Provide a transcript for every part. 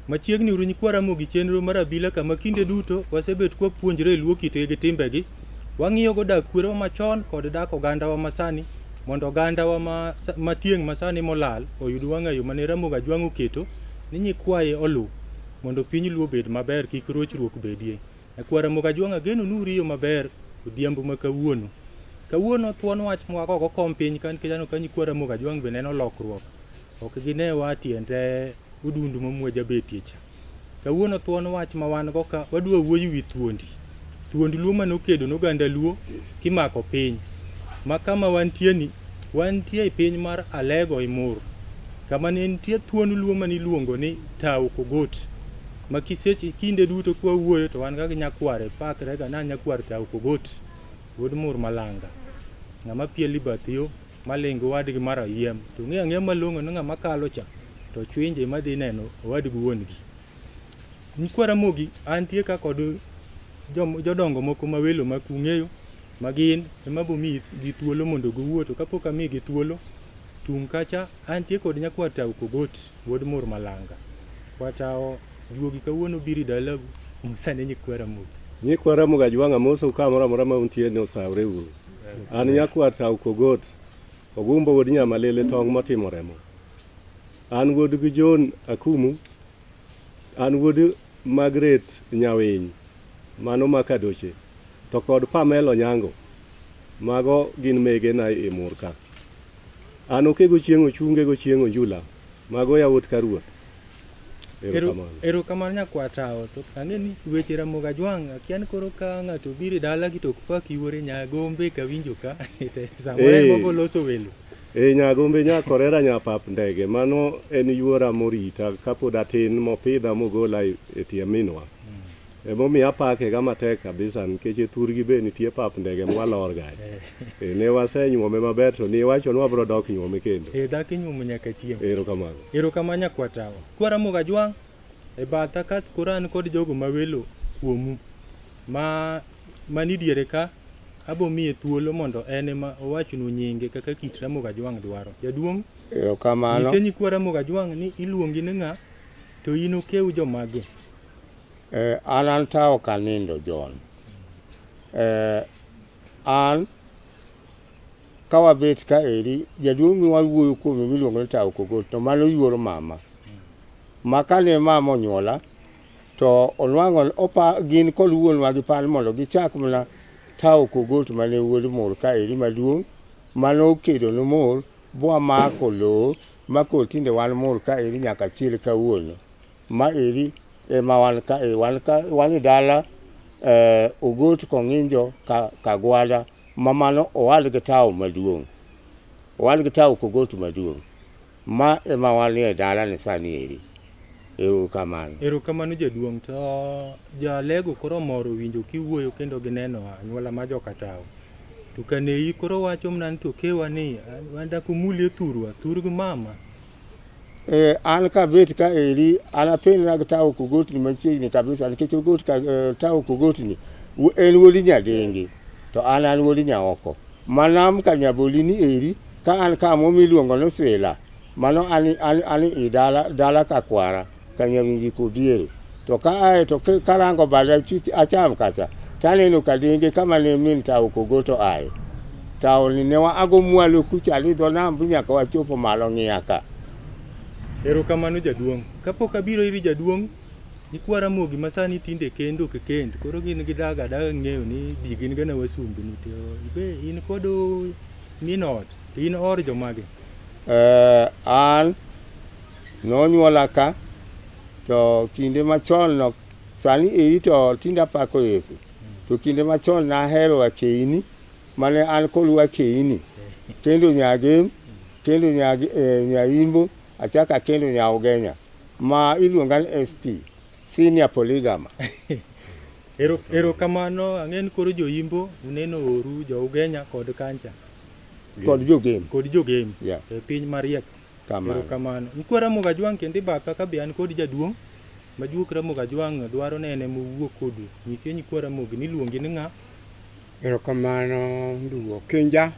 Machiegni uru nyikwa Ramogi chenro mar abila kama kinde duto wasebet kwapuonjre e luo kitgi gi timbegi. Wang'iyogo dak kwerewa machon kod dak ogandawa masani mondo ogandawa ma, ma tieng' masani molal oyud wang'ayo mane Ramogi Ajwang' oketo ni nyikwaye oluw mondo piny luo obed maber kik rochruok bedie. Nyakwar Ramogi Ajwang' ageno ni uriyo maber odhiambo ma kawuono. Kawuono thuon wach mwagogo kom piny ka nikech aneno ka nyikwa Ramogi Ajwang' be neno lokruok. Ok ginewa tiende odundu ma mwaja betie cha. Kawuono thuon wach ma wan go ka wadwa wuoyo wi thuondi. Thuond Luo mane okedo ne oganda Luo kimako piny. Ma kama wantie ni, wantie e piny mar Alego Imur. Kama ne nitie thuond Luo mane iluongo ni Tao Kogot. Ma kiseche kinde duto kwa wuoyo to wan ga gi nyakware pakre ga na nyakwar Tao Kogot. Wuod Mur Malanga. Ng'ama pieli bath yo maling gi owadgi mar oyiem. To ng'e ang'eya malong'o ni ng'ama kalo cha to chwinje ema dhi neno owadgi wuon-gi. Nyikwa Ramogi antie ka kod jodongo moko ma welo ma ung'eyo ma gin ema bo miyi gi thuolo mondo giwuo to kapok amigi thuolo tung' kacha antie kod nyakwar Tau Kogot wuod Mur Malanga. Kwatawo juogi kawuono biro e dalau mosane nyikwa Ramogi. Nyikwa Ramogi Ajwang' amosou kamoro amora ma untie ni osawre uru. An nyakwar Tau Kogot, Ogumbo wuod Nyamalele tong' motimo remo. An wuod gi John Akumu, an wuod Margaret Nyawiny, mano ma Kadoche, to kod Pamela Onyango, mago gin megena e Mur ka. An Okego Chieng' Ochunge Gochieng' Onjula, mago yawuot Karuoth. Erokamano. Erokamano nyakwar Tawo. To ang'e ni weche Ramogi Ajwang' akia ni koro ka ng'ato obiro e dalagi to ok pak yuore Nyagombe kawinjo ka to samoro en mogo loso welo. E Nyagombe nyakorera nyapap ndege mano en yuora morita kapod atin mopidha mogola e tie minwa. Emomiyo apake ga matek kabisa nikech e thurgi be nitie pap ndege mwalor ga. E, ne wasenyuome maber to niwacho ni wabro dok nyuome kendo. E dhako inyuomo nyaka chieng'. Erokamano. Erokamano nyakwar Tawo. Kwa Ramogi Ajwang' e batha ka koro an kod jogo ma welo kuomu ma mani diere ka abo miye thuolo mondo en ema owachnu nyinge kaka kit Ramogi Ajwang' dwaro. Jaduong' Erokamano. nyise nyikwa Ramogi Ajwang' ni iluongi ni ng'a to in okew jomage. An an Tawo Kanindo John. An ka wabet ka eri, jaduong' miwawuoyo kuome miluongo ni Tawo Kogot to mano yuoro mama. Ma kane mama onyuola to onwang'o opa gin kod wuonwa gi par mondo gichak mana Tawo Kogot mane wuod Mur ka eri maduong' mane okedo ne Mur bwamako lowo ma koro tinde wan Mur ka eri nyaka chil kawuono. Ma eri ema wan ka e wan ka wan e dala Ogot Kong'injo ka Kagwada ma mano owad gi tawo maduong'. Owad gi tawo Kogot maduong'. Ma ema wan e dala ni sani eri. Erokamano. Erokamano jaduong'. To jalego koro mor owinjo kiwuoyo kendo gineno anyuola ma joka tawo. To kaneyi koro wacho mana ni to kewa ni wan dak umulie thurwa, thur gi mama. An kabet ka eri an athenra gi Tawo Kogotni machiegni kabisa nikech Ogot ka, Tawo Kogotni en wuod Nyadenge to an an wuod Nyaoko. Manam ka Nyaboli ni eri ka an kamo miluongo ni Swila mano an, an, an i dala, dala ka kwara ka Nyawinji Kodiero. To ka ae to karango bada acham kacha taneno Kadenge kama ne min Tawo Kogot oaye. Tawo ni ne waago mwalo kucha ni dho nam nyaka wachopo malo ng'iya ka. Erokamano jaduong'. Kapok abiro iri jaduong', nyikwa Ramogi ma sani tinde kend ok kend, koro gin gidag adaga ng'eyo ni ji gin gana wasumbni. To ibe in kod min ot, to in or jomage? An nonyuola ka to kinde machon no sani eri to tinde apako Yesu. To kinde machon nahero akeini mane an kod wakeini kendo nyagem. Akendo nya Nyaimbo, achako akendo nya Ugenya ma iluonga ni SP, senior polygama. Ero erokamano ang'e ni koro joimbo uneno oru jo Ugenya kod kancha Kod jogem. kod jogem Yeah. e piny mariek. Kamano. Erokamano. Nyikwa Ramogi Ajwang' kendo ibatha ka be an kod jaduong' ma juok Ramogi Ajwang' dwaro nene mowuo kodu. Nyisie nyikwa Ramogi ni iluongi ni ng'a? Erokamano ndugu Okinja.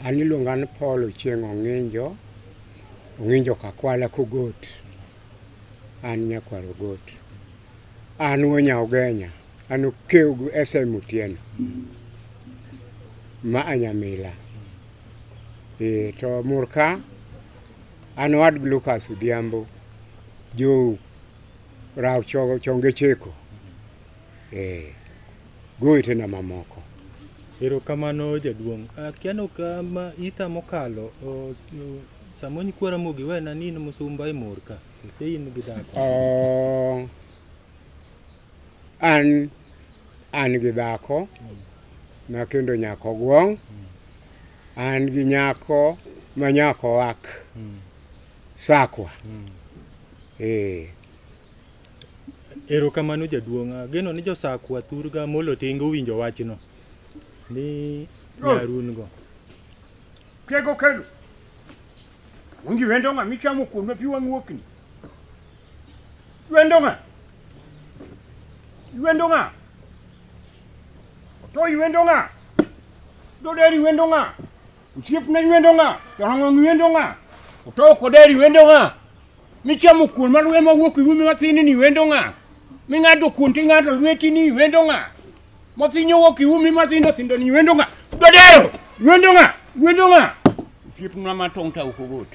An iluonga ni Paul Ochieng' Ong'injo, Ong'injo Kakwala Kogot. An nyakwar Ogot. An wuo nya Ugenya. An okew gi SM Otieno. Ma a Nyamila. E, to murka an owadgi Lucas Odhiambo. Jo Raw Chonge Cheko. Eh, gowetena mamoko. Erokamano jaduong'. Akia no kama itha mokalo o, o, sama nyikwa Ramogi wena ni in musumba e mor ka. Kose in gi dhako? Oh, an gi dhako ma kendo nyako gwong', an gi nyako ma nyako wak Sakwa. Eh. Erokamano jaduong'. Ageno ni josakwa thurga Molo Tinga owinjo wachno. Ni nyarun go. Kego kelo. Winji wendo ng'a michamo kuon ma pi wang' wuokni. Wendo ng'a? Wendo ng'a? Otoyi wendo ng'a? Doderi wendo ng'a? Osiepna wendo ng'a? Jarang'ong wendo ng'a? Otoyo koderi wendo ng'a? Michamo kuon mar wema wuok e umi mathini ni wendo ng'a? Ming'ado kuon ting'ado lweti ni wendo ng'a? Mathinyo wuok e umi mathindo thindo ni wendo ng'a? Dodero! Wendo ng'a? Wendo ng'a? Osiepna ma tong' tawo kogot.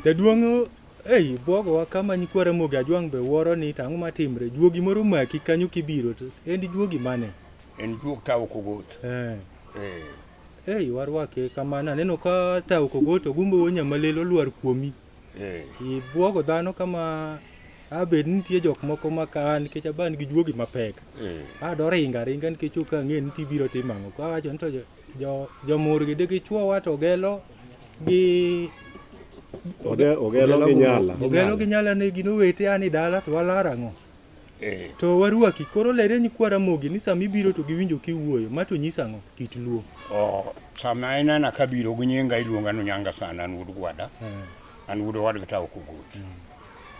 Jaduong' ei bwogowa kama nyikwa Ramogi Ajwang' be wuoro ni to ang'o matimre? Juogi moro maki kanyo kibiro to en juogi mane? En juog tawo kogot. Eh. Eh. Ei warwake kamano aneno ka tawo kogot ogumbo wuo nyamalelo olwar kuomi. Eh. Ibwogo dhano kama abed ni nitie jok moko ma ka an nikech aban gi juogi mapek. Eh. Adoringa aringa nikech ok ang'e ni tibiro timo ang'o. Kawacho ni to jo jomurgi de gichuowa to ogelo gi Ogelo gi nyala. Ogelo gi nyala ne gin owete an e dala to walar ang'o? Eh. To warwaki koro lere nyikwa Ramogi ni sama ibiro to giwinjo kiwuoyo ma to nyisa ang'o kit Luo. Oh, sama inena kabiro gi nyinga iluonga ni Nyanga sana an wuod Gwada. Eh. An wuod owadgi Tawo Kogot.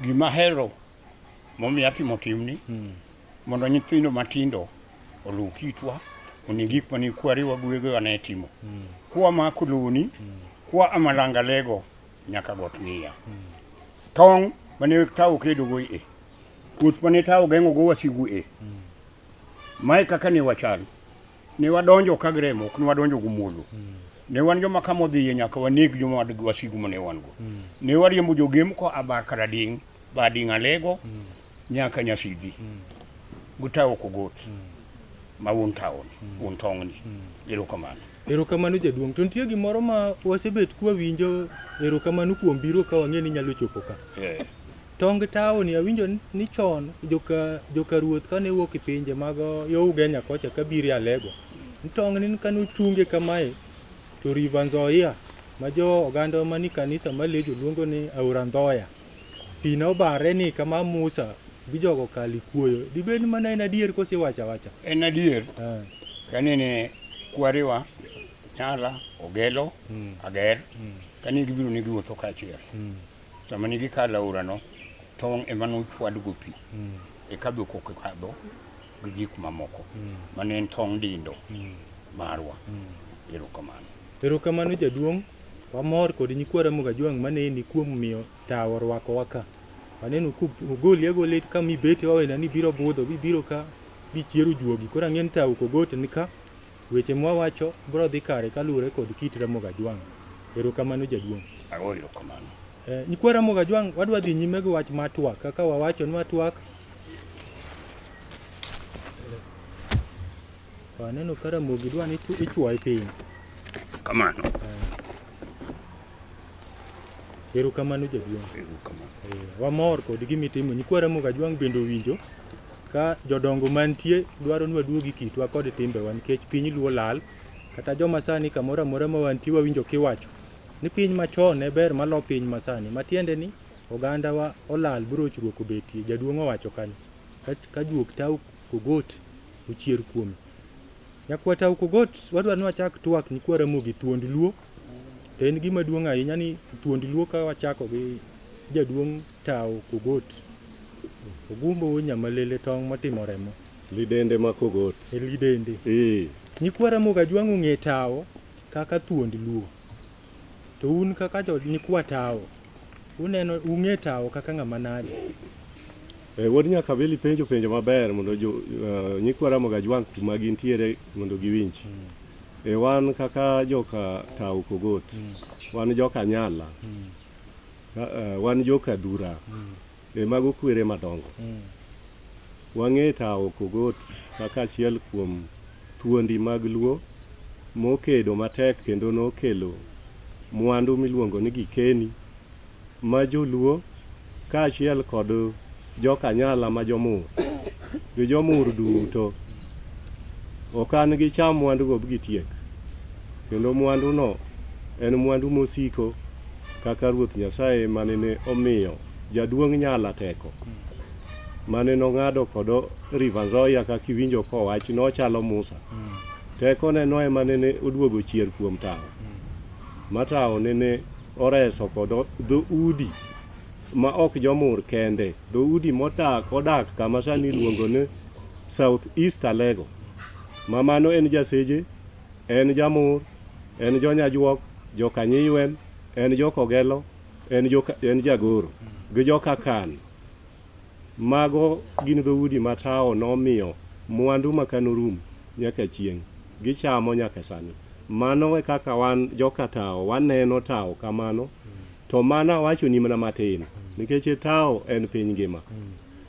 Gima ahero momiyo atimo timni mondo nyithindo matindo oluw kitwa, one gik mane kwerewa gi wegewa ne timo. Kwa mako loni, kwa amalanga lego nyaka got ng'iya. Tong' mane tawo kedogo e, kuoth mane tawo geng'ogo wasigu e. Mae kaka ne wachal. Ne wadonjo ka gi remo, ok ne wadonjo gi muolo. Ne wan joma kama odhiye nyaka waneg joma wasigu mane wan go. Ne wariembo jogem koa bar Karading', Bading' Alego, nyaka Nyasidhi. Gutawo Kogot, ma wuon town, wuon tong'ni. Erokamano. Erokamano jaduong'. To nitie gimoro ma wasebet kwawinjo erokamano kuom biro ka wang'e ni nyalo chopo ka. Eh. Tong tawo ni awinjo ni chon joka ruoth kane wuok e pinje mag yo Ugenya kocha kabiro e Alego. Ni tong ni kane ochunge kamae to River Nzoia ma jo oganda mani kanisa malejo luongo ni Aora Ndhoya. Pi ne obare ni kama Musa gi jogo kali kuoyo. Dibed ni mano en adier koso iwacho awacha? En adier. Eh. Kanene kwarewa Nyala, Ogelo, Ager, kane gibiro ne giwuotho kaachiel. Sama ne gikalo aorano, tong' ema nochwadgo pi. Eka dhok ok kadho gi gik mamoko. Mane en tong' dindo marwa. Erokamano. Erokamano jaduong', wamor kod nyikwa Ramogi Ajwang' maneni kuom miyo tawo orwakowa ka. Waneno kogoli agola kama ibete wawena ni ibiro budho bibiro ka bichiero juogi. Koro ang'e ni tawo Kogot ni ka weche mwawacho biro dhi kare kaluwore kod kit Ramogi Ajwang'. Erokamano jaduong'. Ago erokamano. Nyikwa Ramogi Ajwang' wadwa dhi nyime gi wach mar twak kaka wawacho ni watwak. Aneno ka Ramogi dwa ni ichuoye piny. Kamano. Erokamano jaduong'. Erokamano. Wamor kod gima itimo. Nyikwa Ramogi Ajwang' bende owinjo ka jodongo mantie dwaro ni waduogi kitwa kod timbewa nikech piny luo lal. Kata joma sani kamoro amora ma wantie wawinjo kiwacho ni piny machon ne ber malo piny masani. Matiende ni ogandawa olal brochruok obetie. Jaduong' owacho kanyo. Ka, ka juok tau Kogot ochier kuome. Nyakwa Tau Kogot wadwaro ni wachak twak nyikwa Ramogi thuond Luo. To en gima duong' ahinya ni thuond Luo ka wachako gi jaduong' Tau Kogot. Ogumbo nyamalele tong' motimo remo. Lidende ma Kogot. E lidende. Ee. Nyikwa Ramogi Ajwang' ong'e Tawo kaka thuond Luo. To un kaka jo nyikwa Tawo, uneno ung'e Tawo kaka ng'ama nade? E, wuod Nyakabili penjo penjo maber mondo jo, nyikwa Ramogi Ajwang' kuma gintiere mondo giwinj. E, wan kaka joka Tau Kogot, wan joka Nyala, wan joka Dhura, e, mago kwere madongo. Wang'e Tau Kogot kaka achiel kuom thuondi mag Luo mokedo matek kendo nokelo mwandu miluongo ni gikeni ma joluo kaachiel kod jokanyala ma jomur gi jomur duto ok an gicham mwandugo gitiek kendo mwanduno en mwandu mosiko kaka Ruoth Nyasaye manene omiyo jaduong' Nyala teko mane nong'ado kod River Nzoia kaka iwinjo kowach nochalo Musa. Tekone no ema nene oduogo chier kuom tawo. Ma tawo nene oreso kod dhoudi ma ok jomur kende, dhoudi modak odak kama sani iluongo ni South East Alego. Ma mano en Jaseje, en Jamur, en Jonyajuok, Jokanyiywen, en Jokogelo, en, joka, en Jagoro gi Jokakan. Mago gin dhoudi ma tawo nomiyo mwandu ma kanorum nyaka chieng', gichamo nyaka sani. Mano e kaka wan joka tawo waneno tawo kamano. To mano awachoni mana matin, nikech tawo en piny ngima.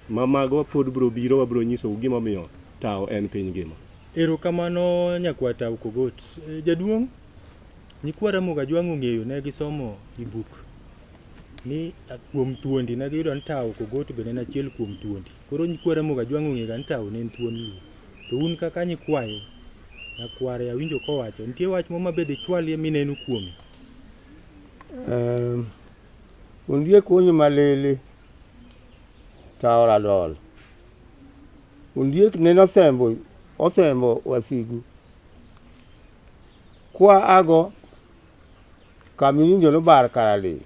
Ma mago pod bro biro wabro nyisou gimomiyo tawo en piny ngima. Erokamano nyakwar Tau Kogot. Jaduong', nyikwa Ramogi Ajwang' ong'eyo ne gisomo i buk ni kuom thuondi ne giyudo ni Tau Kogot bende en achiel kuom thuondi. Koro nyikwa Ramogi Ajwang' ong'eyo ga ni Tau ne en thuond Luo. To un kaka nyikwaye, nyakware awinjo kowacho, nitie wach moro ma be dichwalie mineno kuome? Ondiek onyo malele tawo radol. Ondiek nene osembo osembo wasigu. Kwa ago kama iwinjo nobar karadiyo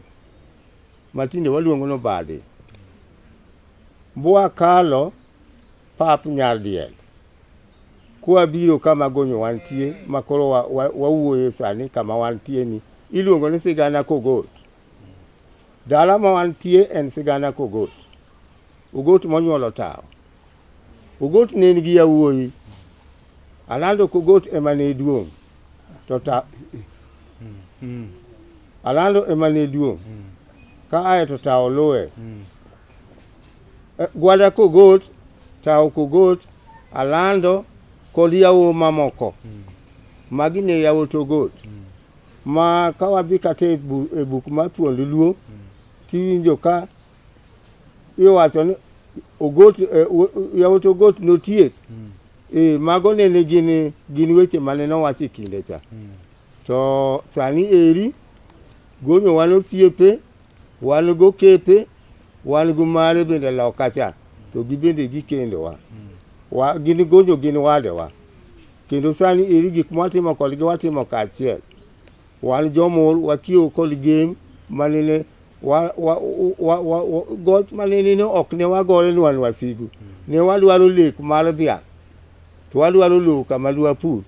matinde waluongo ni obadhi. Bwa kalo pap nyardiel kwabiro kama gonyo wantie ma koro wawuoye sani kama wantie ni iluongo ni Sigana Kogot. Dala ma wantie en Sigana Kogot. Ogot monyuolo tawo. Ogot ne nigi yawuoyi. Alando Kogot ema ne duong'. To ta Alando ema ne duong'. Ka ae to tawo luwe. Gwada Kogot, Tawo Kogot, Alando kod yawuoyi mamoko. Magi ne yawuot Ogot. Ma ka wadhi kata e buk mar Thuond Luo, tiwinjo ka iwacho ni Ogot, yawuot Ogot notiek. Mago nene gin weche mane nowach e kinde cha. To sani eri gonyo wan osiepe, wan gokepe, wan gi mare bende loka cha, to gibende gikendowa. Gin gonyo gin wadewa. Kendo sani eri gik mwatimo kodgi watimo kaachiel. Wan jomur wakiewo kod gem manene goch manene ok ne wagore ni wan wasigu. Ne wadwaro lek mar dhiang' to wadwaro lowo kama dwapur.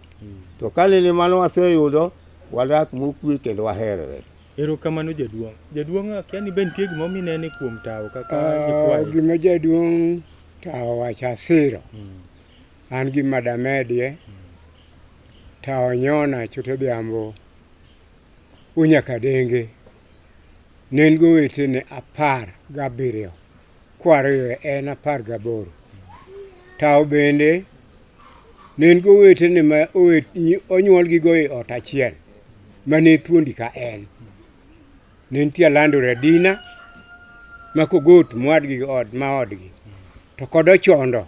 To kanene mano waseyudo, wadak mokwe kendo waherore. Erokamano jaduong'. Jaduong' akia ni be nitie gimoro minene kuom tawo kaka nyikwaye. Gima jaduong' tawo wacho asiro. An gima damedie, tawo nyona chut odhiambo unyakadenge ne en gowetene 17 kwariyo en 18. Tawo bende ne en gowetene ma onyuolgigo e ot achiel mane thuondi ka en. Ne nitie Alando Radina ma Kogot mowadgi od ma odgi to kod Ochondo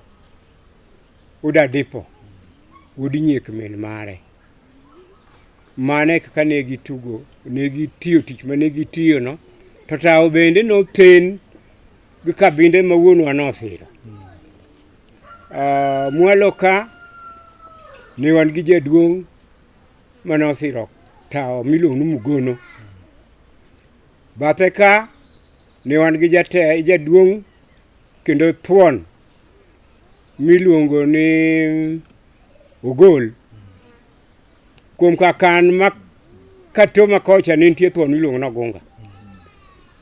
wuod Adipo wuod Nyiek min mare. Mano e kaka ne gitugo, ne gitiyo tich mane gitiyo no. To tawo bende nothen gi kabinde ma wuonwa nosiro. Mwalo ka ne wan gi jaduong' mane osiro tawo miluongo ni Mugono. Bathe ka ne wan gi jate, jaduong' kendo thuon miluongo ni Ogol. Kuom kakan ma Katoma kocha ne nitie thuon miluongo ni Ogunga.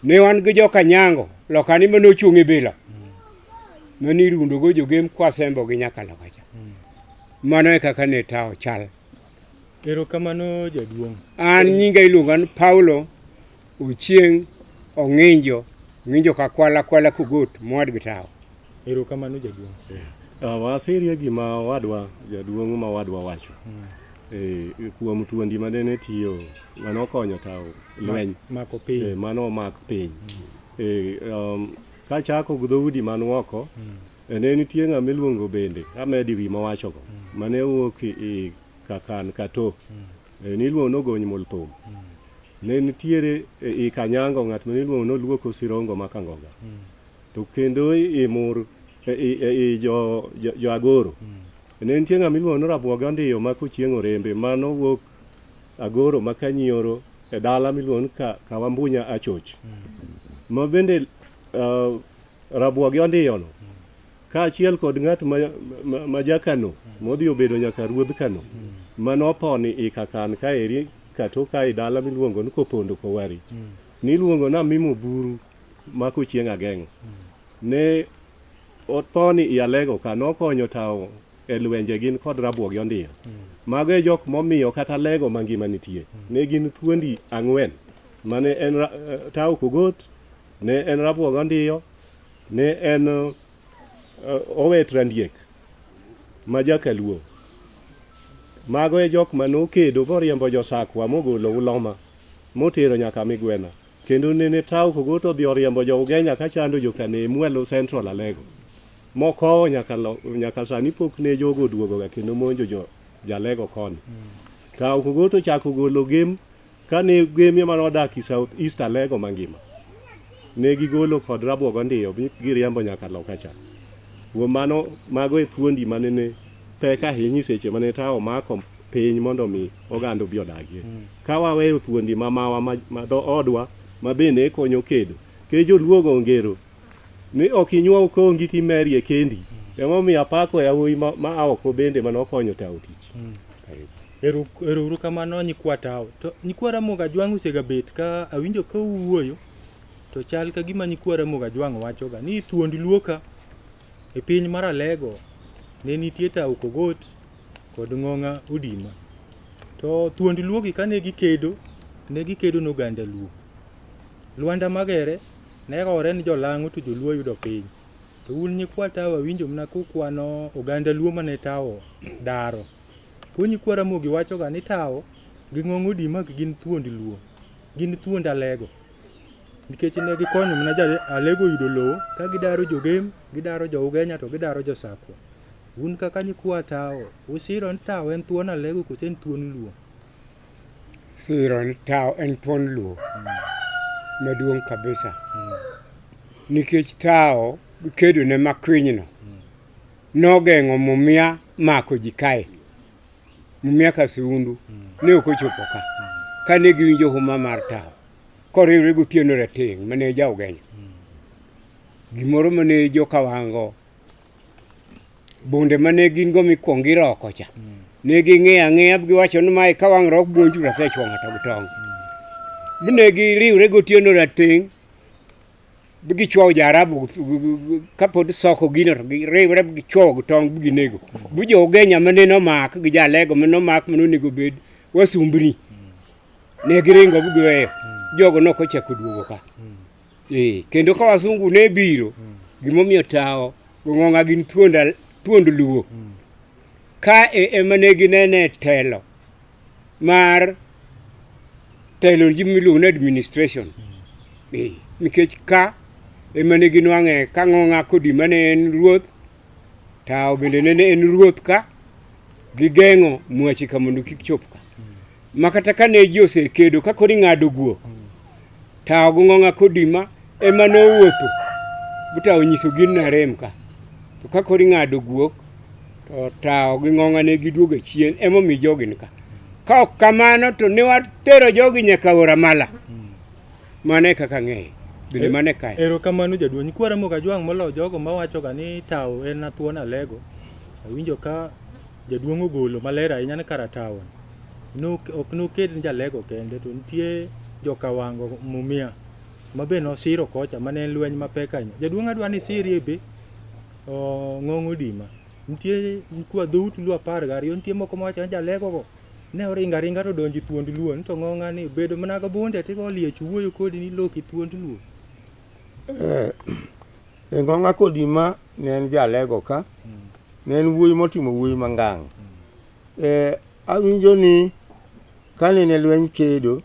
Ne wan gi joka Nyango lokani mane ochung' e bila. Mane irundo go jogem kwasembo gi nyaka loka cha. Mano e kaka ne tawo chal. Erokamano jaduong'. An nyinga iluonga ni Paulo Ochieng' Ong'injo, Ong'injo Kakwala Kwala Kogot, mowadgi tawo. Erokamano jaduong'. Wasirie gima owadwa jaduong' ma owadwa wacho kuom thuondi ma nene tiyo mane okonyo tawo lweny Mako piny. Mano omak piny. Kachako gi dhoudi man oko, ne nitie ng'ama iluongo bende amedi wi mawachogo mane wuok i Kakan Kato. Niluongo ni Ogony Molthum. Ne nitiere i Kanyango ng'at mane iluongo ni Oluoko Sirongo ma Kangoga. To kendo i Mur i jo Agoro. Ne nitie ng'ama iluongo ni Rabuoga Ondiyo ma Kochieng' Orembe mano wuok Agoro ma Kanyioro e dala miluongo ni Kawambunya Achoch. Ma bende Rabuogi Ondiyo no kaachiel kod ng'at ma jakano modhi obedo nyaka ruodh Kano manoponi i Kakan kaeri kato ka i dala miluongo ni Kopondo Kowari. Niluongo ni Amimo Buru ma Kochieng' Ageng'o. Ne oponi i Alego ka nokonyo tawo e lwenje gin kod Rabuogi Ondiyo. Mago e jok momiyo kata Alego mangima nitie. Ne gin thuondi ang'wen mane en Tawo Kogot, ne en Rabuogi Ondiyo, ne en Owet Randiek ma jakaluo. Mago e jok mane okedo moriembo josakwa mogolo Uloma motero nyaka Migwena. Kendo nene Tawo Kogot odhi oriembo jo Ugenya kachando jokane mwalo Central Alego. Mokowo nyaka sani pok ne jogo oduogoga kendo monjo jo Jalego koni. Tawo Kogot ochako golo gem kane gem ema nodak i South East Alego mangima. Ne gigolo kod Rabuogi Ondiyo mi giriembo nyaka loka cha. Kuom mano mago e thuondi mane ne pek ahinya seche mane Tawo mako piny mondo mi oganda obi odagie. Ka waweyo thuondi mamawa ma dhoodwa ma bende konyo kedo. Nikech joluo go ongero ni ok inyuow kongi timerie kendi. Emomiyo apako yawuoyi ma a oko bende mane okonyo tawo tich. Ero uru kamano nyikwa Tawo. To nyikwa Ramogi Ajwang' osegabet ka awinjo ka uwuoyo to chal ka gima nyikwa Ramogi Ajwang' wachoga ni thuond Luo ka e piny mar Alego ne nitie Tawo Kogot kod Ng'ong'a Odima. To thuond Luo gi kane gikedo, ne gikedo ne oganda Luo. Lwanda Magere ne gore ni jolang'o to joluo yudo piny. To un nyikwa Tawo awinjo mana kukwano oganda Luo mane Tawo daro. Koro nyikwa Ramogi wachoga ni Tawo gi Ng'ong'o Odima ok gin thuond Luo, gin thuond Alego. Nikech ne gikonyo mana ja Alego yudo lowo ka gidaro jogem, gidaro jo Ugenya to gidaro jo Sakwa. Un kaka nyikwa Tawo, usiro ni Tawo en thuon Alego koso en thuon Luo? Siro ni Tawo en thuon Luo maduong' kabisa. Nikech Tawo kedo ne makwinyno nogeng'o mumia mako ji kae. Mumia Kasiundu ne ok ochopo ka. Kane giwinjo huma mar Tawo koriwre gi Otieno Rateng' mane ja Ugenya. Gimoro mane joka Wango bunde mane gin go mikwongo iroko cha. Ne ging'iyo ang'iya giwacho ni mae ka wang' rok buonju to asechwo ng'ato gi tong'. Ne giriwre gi Otieno Rateng' gichwowo ja-Arabu kapod soko gino to giriwre gichwowo gi tong' ginego. Bu jo Ugenya mane nomak gi ja-Alego mane nomak mane onego bed wasumbni. Ne giringo giweyo. Jogo nok ochako duogo ka. Kendo ka wasungu ne biro, gimomiyo Tawo gi Ng'ong'a gin thuond Luo. Ka ema ne ginene telo mar telo ji miluongo ni administration. Nikech ka ema ne ginwang'e ka Ng'ong'a Kodima ne en ruoth, Tawo bende nene en ruoth ka, gigeng'o mwache ka mondo kik chop ka. Ma kata kane ji osekedo ka koro ing'ado guok, tawo gi ng'ong'a kodima ema nowuotho bu tawo onyiso gin narem ka. To ka koro ing'ado guok to tawo gi ng'ong'a ne giduogo chien emomiyo jogi ni ka. Ka ok kamano to ne watero jogi nyaka Oramala. Mano e kaka ang'eye. Bende mano e kae. Erokamano jaduong'. Nyikwa Ramogi Ajwang' moloyo jogo mawachoga ni tawo en athuon alego. Awinjo ka jaduong' ogolo maler ahinya ni kara tawo ni ok noked ni jalego kende to nitie joka Wango Mumia ma be nosiro kocha mane en lweny mapek ahinya. Jaduong' adwa ni isirie be Ng'ong' Odima. Nitie nyikwa dhout Luo 12 nitie moko mawacho ni jalego go ne oringo aringa to odonjo e thuond Luo ni to ng'ong'a ni bedo mana gi bunde tigo liech wuoyo kodi ni loki thuond Luo. E ng'ong'a Kodima ne en jalego ka, ne en wuoyi motimo wuoyi mangang'. Awinjo ni kane ne lweny kedo,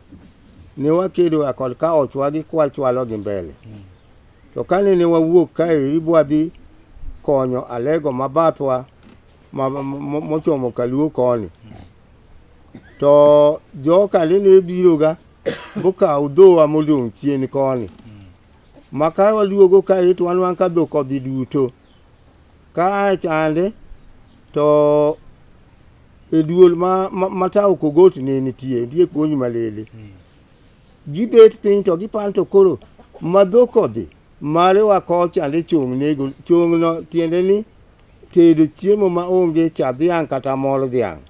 ne wakedo ga kod ka ochwa gi kwachwalo gi mbele. To kane ne wawuok kaeri bwadhi konyo Alego mabathwa mochomo Kaluo koni, to joka ne biroga bokaw dhowa modong' chien koni. Ma ka waduogo kae to wanwang' ka dhok odhi duto. Ka chande to e duol ma tawo Kogot ne nitie, nitie puonj malele. Gibet piny to giparo to koro ma dhok odhi, mare wa kocha chong' nego, chong' no tiende ni tedo chiemo ma onge cha dhiang' kata mor dhiang'.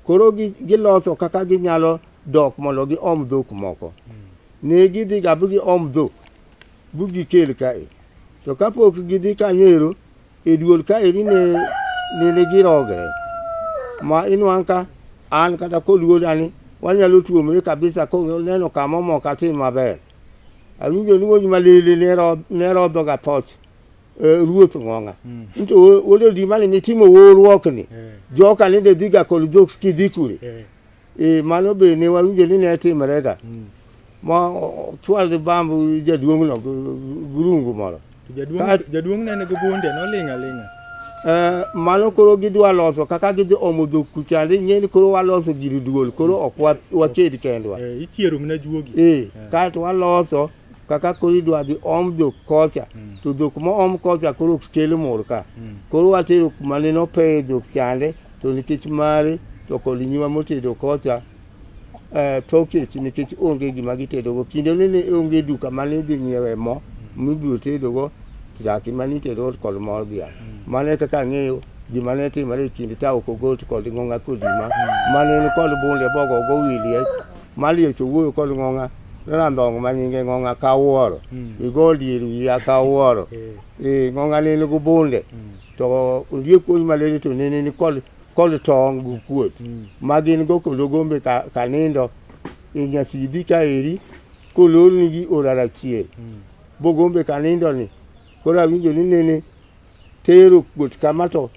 Koro giloso kaka ginyalo dok mondo giom dhok moko. Ne gidhi ga bu giom dhok, bu gikel kae. To kapok gidhi kanyo e duol kaeri ne girogre. Ma inwang' ka an kata kod wuoda ni wanyalo tuomre kabisa koneno kama omoko atim maber. Awinjo ni wuod malele ne rodho ga thoch ruoth ng'ong'a. Nto wuod Odima ni mitimo woruok ni. Joka ni de dhiga kod dhok kidhi kure. Mano be ne wawinjo ni ne timre ga. Ma chwal bambu jaduong' no gi rungu moro. Jaduong' ne nigi bunde noling' aling'a. Mano koro gidwa loso kaka gidhi omo dhok kuchande ing'e ni koro waloso gir duol koro ok waked kendwa. Ichiero mana juogi. Kaeto waloso kaka koro idwa dhi om dhok kocha to dhok moom kocha koro ok kel mor ka. Koro watero kuma ne nopeye dhok chande to nikech mare to kod nyiwa motedo kocha tho kech nikech onge gima gitedogo. Kinde ne onge duka mane idhi nyiewe mo mibiro tedogo chak mane itedogo kod mor dhiang'. Mano e kaka ang'eyo gima ne timore e kind Tawo Kogot kod Ng'ong'a Kodima mane en kod bunde bogogo wi liech ma liech owuoyo kod Ng'ong'a randhong' ma nyinge Ng'ong'a kawuoro igo dier wiya kawuoro. Ng'ong'a ne nigi bunde to ondiek puonj malere to nene ni kod tong' gi kuot ma gin go kod ogombe kanindo e Nyasidhi kaeri kolornigi orara chiel bogombe kanindo ni koro awinjo ni nene tero kuot kama to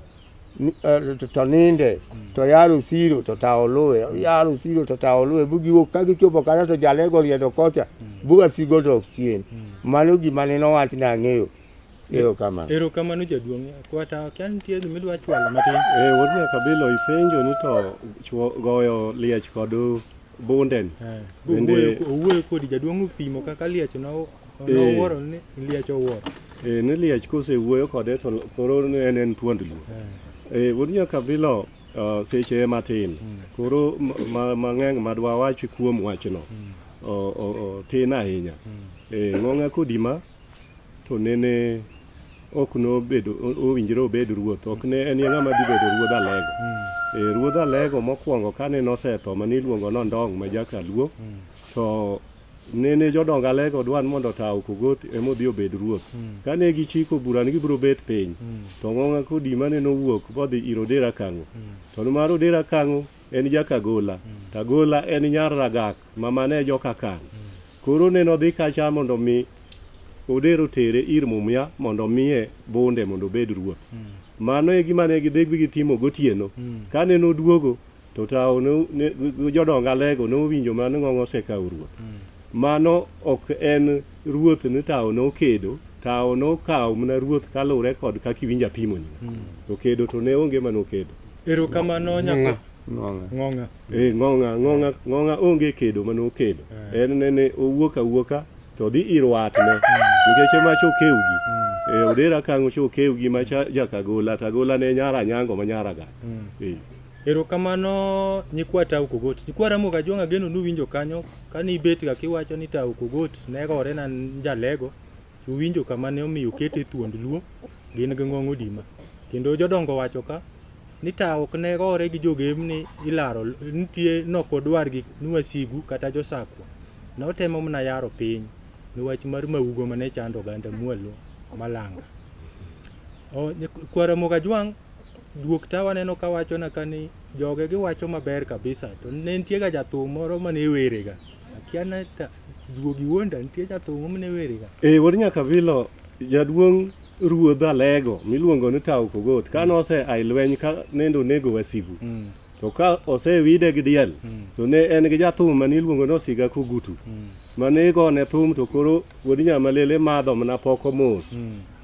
ninde to yaro siro to tawo luwe, yaro siro to tawo luwe bu giwuok ka gichopo kanyo to jalego oriedo kocha bu wasigo dok chien. Mano gima ne nowach ne ang'eyo. Erokamano. Erokamano jaduong'. Kwata akia nitie gima idwa chwalo matin. Wuod Nyakabilo ipenjo ni to goyo liech kod bunde ni. Bende owuoyo kodi jaduong' opimo kaka liech nowuoro ni liech owuoro. Ni liech kosewuoyo kode to koro en thuond Luo. Wuod Nyakabilo seche matin. Koro mang'eny madwa wach kuom wachno tin ahinya. Ng'ong'a Kodima to nene ok nobedo owinjore obed ruoth, ok ne en ng'ama dhi bedo ruodh Alego. Ruodh Alego mokwongo kane nosetho mane iluongo ni Ondong' ma jakaluo, to nene jodong Alego dwa ni mondo Tawo Kogot ema odhi obed ruoth. Kane gichiko bura ni gibiro bet piny, to Ng'ong'a Kodima nene owuok bodhi ir Odera Kang'o. To nimar Odera Kang'o en jakagola, to Agola en nyar Ragak ma mane joka Kang'. Koro nene odhi kacha mondo mi Odera otere ir Mumia mondo omiye bunde mondo obed ruoth. Mano e gima ne gidhi gitimo gotieno. Kane noduogo to tawo jodong Alego nowinjo mana ni Ng'ong'a osekawo ruoth. Mano ok en ruoth ni tawo nokedo, tawo nokawo mana ruoth kaluwore kod kaka iwinjo apimoni. To kedo to ne onge manokedo. Erokamano nyako. Ng'ong'a. Ng'ong'a. Eh, ng'ong'a, ng'ong'a, ng'ong'a onge kedo mane okedo. En nene owuok awuoka to dhi ir watne nikech ema chokewgi. Eh, Odera kang'o chokewgi ma cha jakagola, to agola ne nyar Anyango ma nyar Agak. Eh. Erokamano nyikwa Tau Kogot. Nyikwa Ramogi Ajwang' ageno nuwinjo kanyo kane ibet ga kiwacho ni Tau Kogot ne gore na Jalego, uwinjo kama ne omiyo okete thuond Luo gin gi Ng'ong' Odima. Kendo jodongo wacho ka ni tawo ok ne gore gi jogem ni ilaro nitie nokodwar gi ni wasigu kata josakwa. Ne otemo mana yaro piny ni wach mar maugo mane chando oganda mwalo Malanga. O, Kwa Ramogi Ajwang' Duok tawa aneno ka wachona ka ni joge giwacho maber kabisa to ne nitie ga jathum moro mane werega. Akia na ta, juogi wuonda nitie jathum mane werega. Eh, wuod Nyakabilo, jaduong' ruodh Alego miluongo ni Tau Kogot, ka nose a e lweny ka nende onego wasigu, to ka osewide gi diel, to ne en gi jathum mane iluongo ni Osiga Kogutu, mane igone thum to koro wuod Nyamalele madho mana poko mos.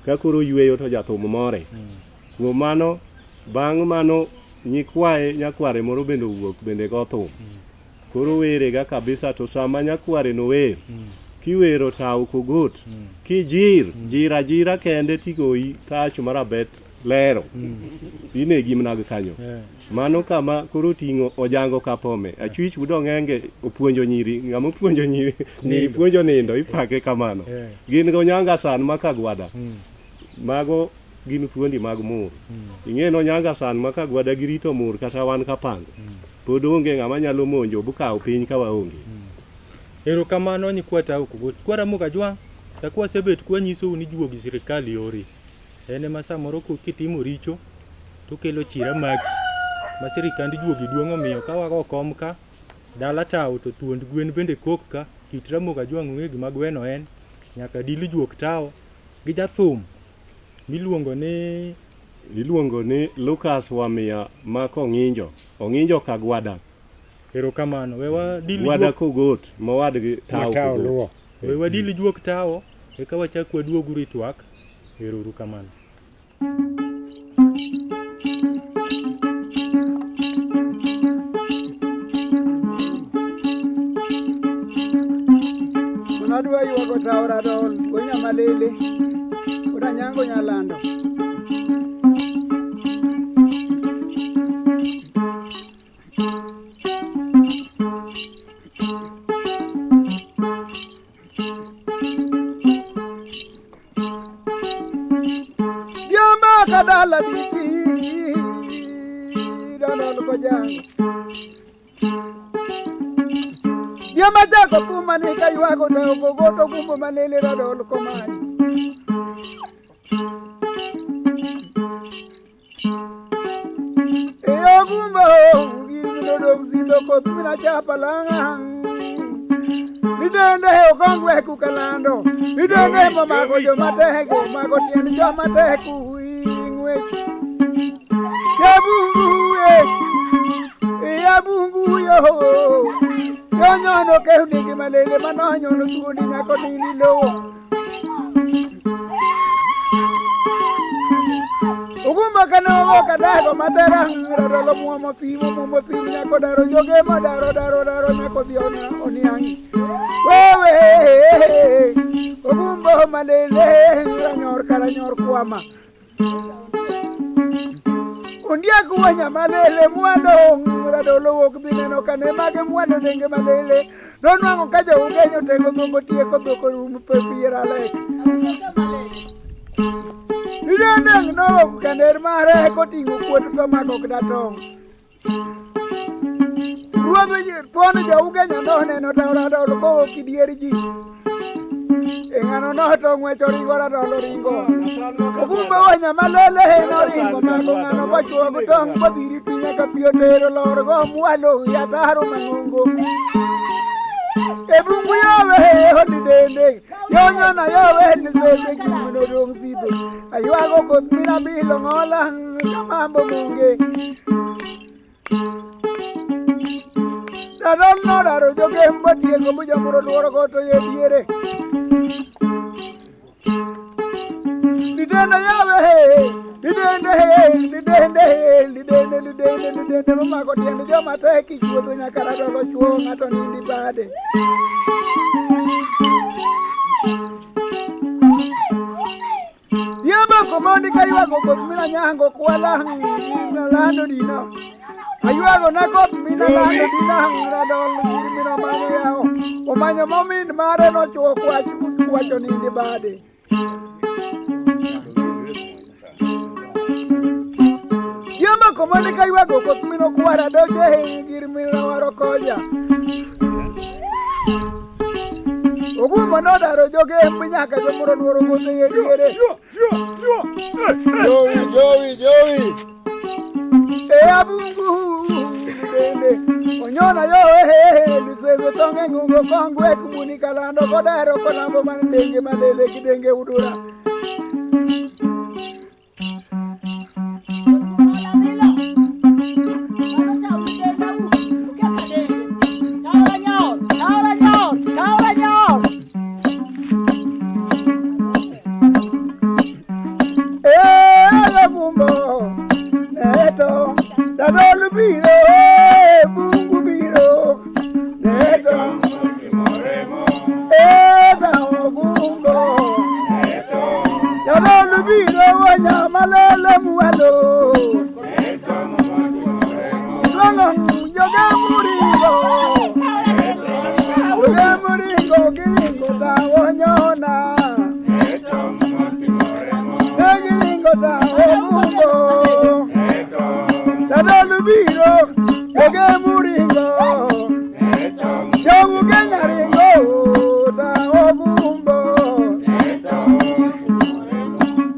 Ka koro oyweyo to jathum more. Kuom mano, bang' mano nyikwaye nyakware moro bende owuok bende go thum. Koro werega kabisa to sama nyakware no wer, kiwero tawo kogot, kijir, jir ajira kende tigoyi thach marabet lero. Inegi mana gi kanyo. Yeah. Mano kama koro ting'o Ojango Kapome, Achwich wuod Ong'enge opuonjo nyiri, ng'ama opuonjo nyiri, nyiri puonjo nindo, ipake kamano. Yeah. Gin go Nyanga San ma Kagwada. Mago gin thuondi mag mur. Ing'e no Nyanga San ma Kagwada girito mur kata wan Kapango. Pod onge ng'ama nyalo monjo bukaw piny ka waonge. Erokamano nyikwa Tau Kogot. Kwa Ramogi Ajwang', kaka wasebet kwanyisou ni juogi sirikal yore. En ema samoro kitimo richo to kelo chira maki ma sirikand juogi duong' omiyo ka wago kom ka dala tawo to thuond gwen bende kok ka kit Ramogi Ajwang' ong'e gima gweno en nyaka dili juok tawo gi jathum miluongo ni Iluongo ni Lucas Wamia ma Kong'injo. Ong'injo Kagwada. Erokamano. We wadil Gwada juok, Kogot, mowadgi Tau Matao Kogot. Luo. we wadil juok tawo eka wachak waduogu e twak. Ero uru kamano. Adwa ywago tawo radol go nyamalele wuod Anyango Nyalando. Diamba kadala disi dadol kojango. Diamba chako kuma ni kaywago tawo gogoto gumbo malele radol komani. Eyo gumbo gir minodong sidho koth mina chapa lang'. Idende he okongwe kukalando. Idende he mamako joma tego, mako tiend joma tek ing'wech. Yabungu e, yabungu yo. Yonyono kewni gi malele manonyono thuondi nyako nini lowo. Ugumba kane owuok adago matera radolo muomo thimo muomo thimo nyako daro jogemo daro daro daro nyako dhi oniang'i. Wewe ogumbo malele ranyor karanyor kwama. Ondiek wanya malele mwando radolo wuok dhi neno kane mage mwando denge malele. Nonwang'o ka jougenyo tengo dhok otieko dhok orumo pier alek. Idendeng' nowuok kaner mare koting'o kuot to mako kata tong'. Ruodh thuon jougenya noneno to radol kowuok e dier ji. E ng'ano noto ng'wech oringo radol oringo. Ogumbo wanya malele noringo mako ng'ano bochuogo tong' bodhiri pi nyaka pi otero lor go mwalo yataro mang'ongo. E bungu yowe holi dende yonyona yowe lisese gik minodong' sidho. Aywago koth mirabilo ng'ola kamambo monge. Radol nodaro jogem botieko bujamuro luoro go to ye diere. Ditendo yawe he, Lidende hel, lidende hel, lidende, lidende, lidende momako tiend joma tek ichuodho nyaka radolo chuo ng'ato nindi bade. Yaba komondi kaywago koth mina nyango kwala mina lando dino. Aywago na koth mina lando dina radol gir mina manyo yawo. Omanyo momin mare nochuo kwach kwacho nindi bade. Yamba komondi kaywago koth mino kwara doje gir mina waro koja. Ogumbo nodaro jogembe nyaka jomoro luoro gote e diere. Jowi, jowi, jowi. E abungu bende onyona yo he lusezo tonge ngungo kongwe kumuni kalando kodero kolambo man denge malele kidenge udura. Dadol biro, bungu biro, neto, e ogumbo. Dadol biro, wanyamalele mualo. Joge muringo, joge muringo, giringo ta wanyona. Giringo ta ogumbo. Dadol biro, joge muringo, jogu Kenya ringo, ta ogumbo.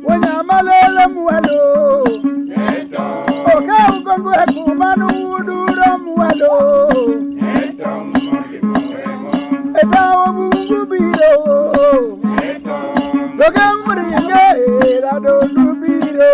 Wanyamalele mualo, oke ugongo ekumanu uduro mualo. Eta obungu biro, joge muringo, dadol biro.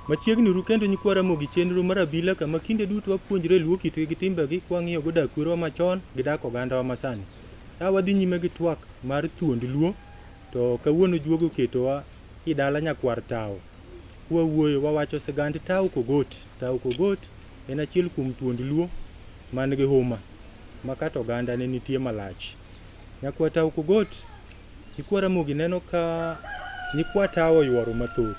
Machiegni uru kendo nyikwa Ramogi chenro mar abila kama kinde duto wapuonjre luo kitgi gi timbegi kwang'iyo go dak kwerewa machon gi dak ogandawa masani. Ka wadhi nyime gi twak mar thuond luo to kawuono juogo oketowa i dala nyakwar Tao. Kwawuoyo wawacho sigand Tao Kogot. Tao Kogot En achiel kuom thuond Luo man gi huma ma kata oganda ne nitie malach. Nyakwar Tao Kogot, nyikwa Ramogi neno ka nyikwa Tao oyuoro mathoth.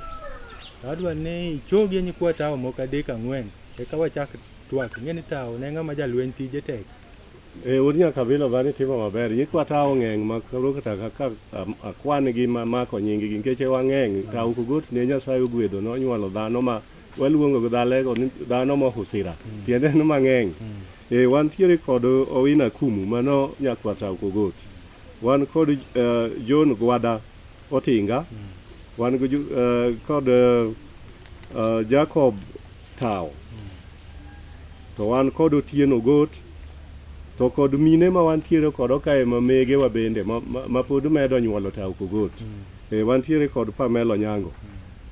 To adwa ni ichogie nyikwa Tao moko adek ang'wen eka wachak twak. Ing'e ni Tao ne ng'ama jalweny tije tek. E, wuod Nyakabilo bani timo maber. Nyikwa Tao ng'eny ma koro kata kaka akwan gi ma mako nying gi nikech wang'eny. Tao Kogot ne Nyasaye ogwedho nonyuolo dhano ma waluongo gi dhalego ni dhano mohusira. Tiende en mang'eny. E, wantiere kod Owina Kumu mano nyakwar Tao Kogot. Wan kod John Gwada Otinga. Wan gi kod Jacob Tao. To wan kod Otieno Got. To kod mine ma wantiere kod kae ma megewa bende ma pod medo nyuolo Tao Kogot. E, wantiere kod Pamela Onyango.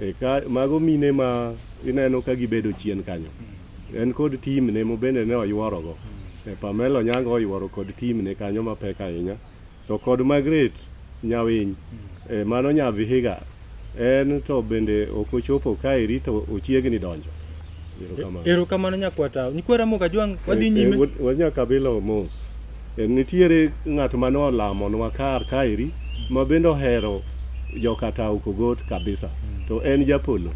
E, ka, mago mine ma ineno ka gibedo chien kanyo. En kod team ne mobende ne oyuorogo. E, Pamela Onyango oyuoro kod team ne kanyo mapek ahinya. To kod Margaret Nyawiny, e, mano nya Vihiga, en to bende ok ochopo kaeri to ochiegni donjo. Erokamano. Erokamano nyakwar Tao. Nyikwa Ramogi Ajwang' wadhi nyime. Wuod Nyakabilo mos. Nitiere ng'at mane olamonwa kar kaeri ma bende ohero joka Tao Kogot kabisa. To en japolo.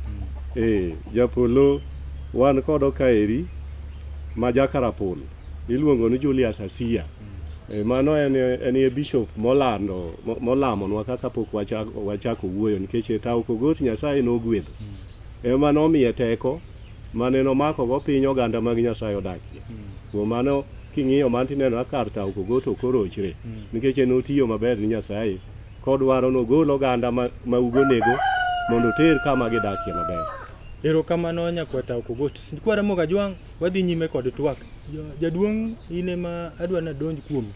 Japolo wan kodo kaeri ma Jakarapul. Iluongo ni Julius Asia. Mano en e bishop molando molamonwa kaka pok wachako wuoyo nikech Tao Kogot Nyasaye nogwedho. Ema nomiye teko mane nomako go piny oganda mag Nyasaye odakie. Kuom mano king'iyo mano tineno ka kar Tao Kogot ok orochre nikech en otiyo maber ni Nyasaye kodwaro nogol oganda ma ugo nego mondo oter kama gidakie maber. Erokamano nyakwar Tao Kogot. Nyikwa Ramogi Ajwang' wadhi nyime kod twak. Jaduong' in ema adwa nadonj kuomi.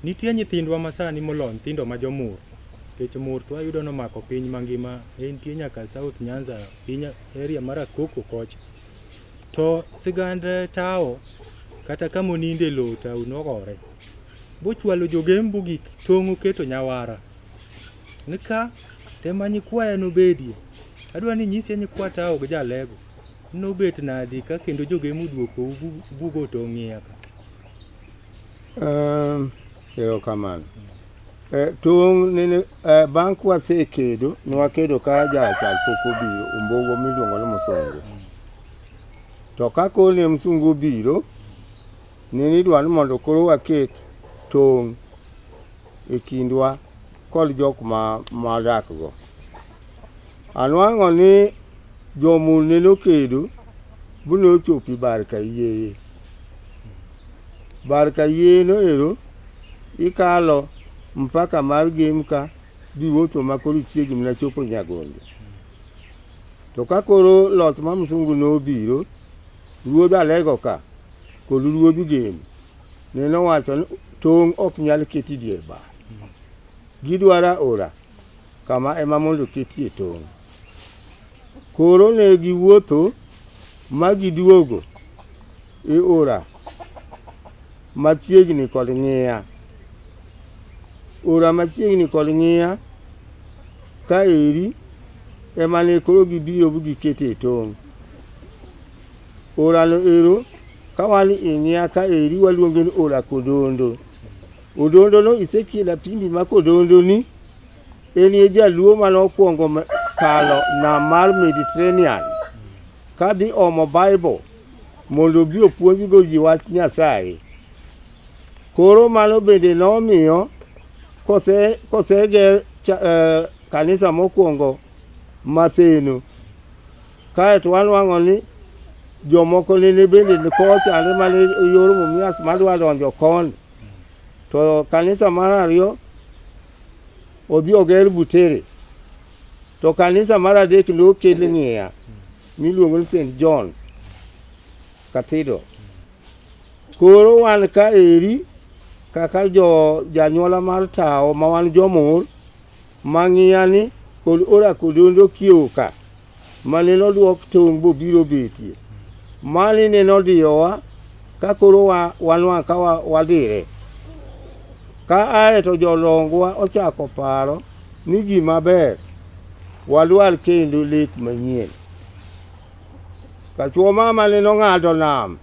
Nitie nyithindwa masani molony, nyithindo ma jomur. Nikech mur to wayudo nomako piny mangima, entie nyaka South Nyanza, piny area mar Akoko kocha. To sigand Tao kata kama oninde lowo Tao nogore. Bochwalo jogem bogik tong' oketo nyawara. Ni ka tema nyikwaya nobedie. Adwa ni inyisie nyikwa Tao gi Jalego. Nobet nadi ka kendo jogem oduokou bugo tong' ng'iya ka. Erokamano. Tong' nene bang' kwasekedo, ne wakedo ka jarachar pok obiro, ombogo miluongo ni msungu. To ka koro ne msungu obiro, nene idwa ni mondo koro waket tong' e kindwa kod jok ma wadak go. Anwang'o ni jomul nene okedo bu nochopo e bar Kaiyeye. Bar Kaiyeye no ero ikalo mpaka mar Gem ka biwuotho ma koro ichiegni mana chopo Nyagondo. To ka koro loch ma msungu nobiro, ruodh Alego ka kod ruodh Gem nene owacho ni tong' ok nyal keti dier bar. Gidwaro aora kama ema mondo oketie tong'. Koro ne giwuotho ma giduogo e ora machiegni kod Ng'iya. Ora machiegni kod Ng'iya kaeri ema ne koro gibiro gikete tong'. Orano ero ka wan e Ng'iya kaeri waluonge ni ora Kodondo. Odondo no Ezekiel Apindi ma Kodondo ni en e jaluo mane okwongo kalo nam mar Mediterranean kadhi omo Bible mondo obi opuonjgo ji wach Nyasaye. Koro mano bende nomiyo koseger kanisa mokwongo Maseno, kaeto wanwang'o ni jomoko nene bende kochande mane yor Mumias madwa donjo koni. To kanisa mar ariyo odhi oger Butere. To kanisa mar adek nokel Ng'iya miluongo ni St. John's Cathedral. Koro wan ka eri kaka jo janyuola mar Tao ma wan jomur ma Ng'iya ni kod ora Kodondo kiewo ka mane noduok tong' bobiro betie. Mani ne nodiyowa ka koro wanwang' ka wadire. Ka ae to jodongwa ochako paro ni gima ber wadwar kendo lek manyien. Kachuo mama ne nong'ado nam,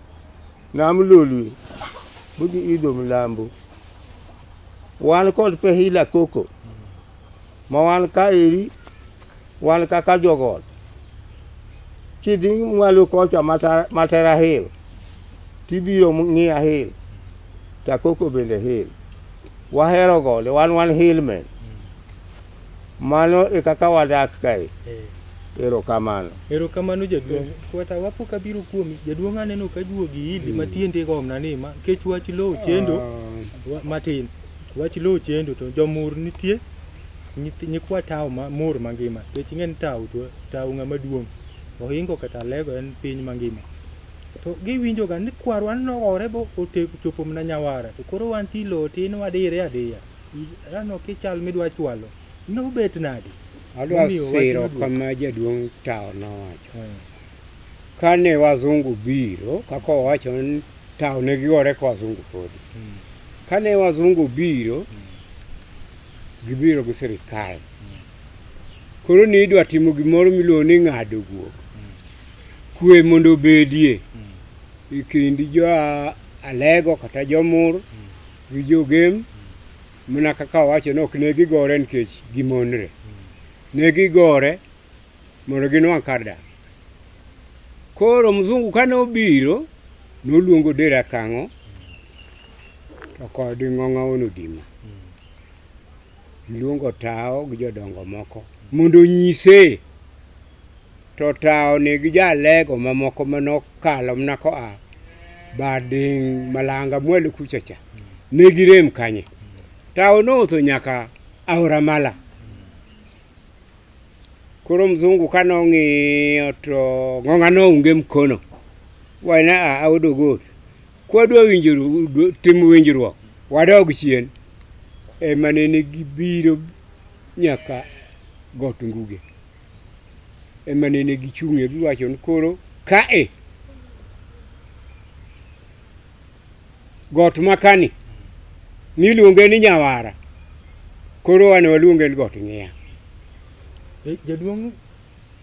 nam Lolwe, bodhi idho milambo. Wan kod Pehila Koko, ma wan kaeri, wan kaka jogot. Kidhi mwalo kocha Matera Hill, tibiro ng'iya Hill, Takoko bende Hill. Wahero gode, wan hillmen. Mano e kaka wadak kae. Erokamano. Erokamano jaduong'. Kwata wapo kabiro kuomi, jaduong' aneno ka juogi ili ma tiende gomna ni ma kech wach lowo chendo matin. Wach lowo chendo to jomur nitie nyikwa tawo ma mur mangima. Kech ing'e ni tawo to tawo ng'ama duong'. Ohingo kata Alego en piny mangima. To giwinjo ga ni kwarwa nogore bo ochopo mana Nyawara to koro wan ti lowo tin wadire adiya. Aneno kichal midwa chwalo. Nobet nade? Adwa Momiyo wach siro maduong'. kama jaduong' tawo nowacho. Kane wazungu biro, kaka owacho ni tawo ne gigore ka wazungu podi. Kane wazungu biro, gibiro gi sirikal. Koro ni idwa timo gimoro miluongo ni ng'ado guok. Kwe mondo obedie e kind jo Alego kata jomur gi jogem mana kaka owacho ni ok ne gigore nikech gimonre. Ne gigore mondo ginwang' kar dak. Koro mzungu kane obiro, noluongo Dera Kang'o to kod Ng'ong'a wuon Odima. Giluongo Tawo gi jodongo moko mondo onyise. To Tawo ni gi jalego mamoko manokalo mana koa Bading Malanga mwalo kucha cha. Ne girem kanye. Tawo nowuotho nyaka Aora Mala. Koro mzungu kane ong'iyo to Ng'ong'a nounge mkono. Waina a audo goal. Kwadwa winjo timo winjruok, wadog chien. Ema nene gibiro nyaka Got Nguge. Ema nene gichung'e giwacho ni koro kae got makani niluonge ni Nyawara, koro wan waluonge ni Got Ng'iya. Jaduong'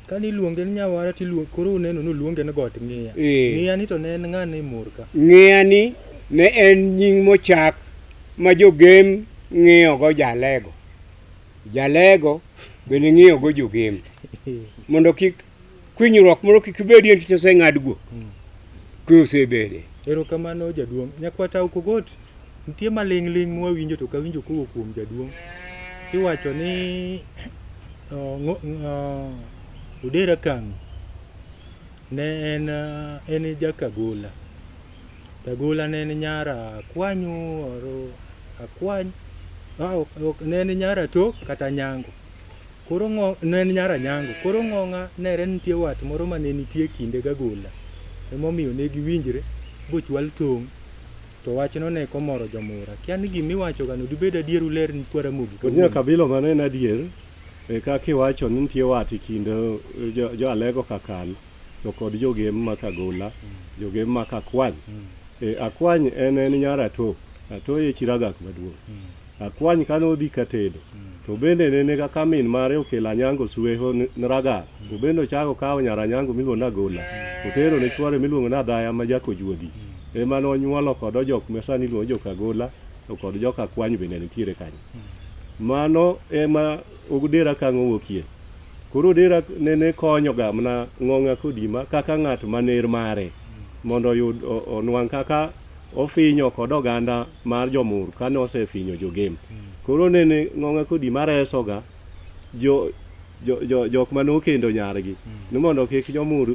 kane iluonge ni Nyawara to koro uneno ni oluonge ni Got Ng'iya. Ng'iya ni to ne en ng'ane e mor ka? Ng'iya ni ne en nying mochak ma jogem ng'iyogo Jalego. Jalego bende ng'iyogo jogem. Mondo kik kwinyruok moro kik bedie nikech oseng'ad guok. Kwe osebede. Erokamano jaduong'. Nyakwata Okogot, nitie maling' ling' mwawinjo to kawinjo kowuok kuom jaduong'. Kiwacho ni Odera Kang'o ne en jakagola. Kagola ne en nyar Akwanyu or Akwany, ne en nyar Atok kata Nyango. Koro ne en nyar Anyango. Koro Ng'ong'a nere ni nitie wat moro mane nitie e kinde Gagola. Emomiyo ne giwinjre bochwal tong' to wachno ne komoro jomura. Kia ni gima iwachogano dibed adier uler ni kwa Ramogi Kod kawuono. Nyakabilo mano en adier e kaka iwacho ni nitie wat e kind jo Alego Kakal to kod jogem ma Kagola, jogem ma Kakwany. E, Akwany en nyar Ato, Ato e chi Ragak maduong'. Akwany kane odhi katedo, to bende nene kaka min mare okelo Anyango Sueho ni Ragak, to bende ochako okawo nyar Anyango miluongo ni Agola, otero ne chuore miluongo ni Adhaya ma Jakojuogi. Ema nonyuolo kod ojok ma sani iluongo ni Jokagola to kod Jokakwany bende nitiere kanyo. Mano ema Odera Kang'o wuokie. Koro Odera nene konyo ga mana Ng'ong'a Kodima kaka ng'at ma ner mare mondo oyud onwang' kaka ofinyo kod oganda mar jomur kane osefinyo jogem. Koro nene Ng'ong'a Kodima resoga jo jo jo jok mane okendo nyargi ni mondo kik jomur